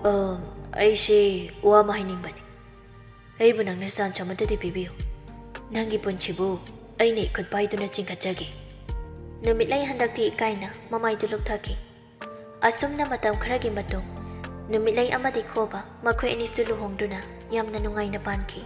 ꯑ, ꯑꯩꯁꯦ ꯋꯥ ꯑꯃ ꯍꯥꯏꯅꯤꯡꯕꯅꯤ꯫ ꯑꯩꯕꯨ ꯅꯪꯅ ꯆꯥꯟꯁ ꯑꯃꯠꯇꯗꯤ ꯄꯤꯕꯤꯌꯨ꯫ ꯅꯪꯒꯤ ꯄꯨꯟꯁꯤꯕꯨ ꯑꯩꯅ ꯏꯈꯨꯠ ꯄꯥꯏꯗꯨꯅ ꯆꯤꯡꯈꯠꯆꯒꯦ꯫" ꯅꯨꯃꯤꯠꯂꯩ ꯍꯟꯗꯛꯇꯤ ꯏꯀꯥꯏꯅ ꯃꯃꯥꯏꯗꯨ ꯂꯨꯞꯊꯈꯤ꯫ ꯑꯁꯨꯝꯅ ꯃꯇꯝ ꯈꯔꯒꯤ ꯃꯇꯨꯡ, ꯅꯨꯃꯤꯠꯂꯩ ꯑꯃꯗꯤ ꯈꯣꯕ ꯃꯈꯣꯏ ꯑꯅꯤꯁꯨ ꯂꯨꯍꯣꯡꯗꯨꯅ ꯌꯥꯝꯅ ꯅꯨꯡꯉꯥꯏꯅ ꯄꯥꯟꯈꯤ꯫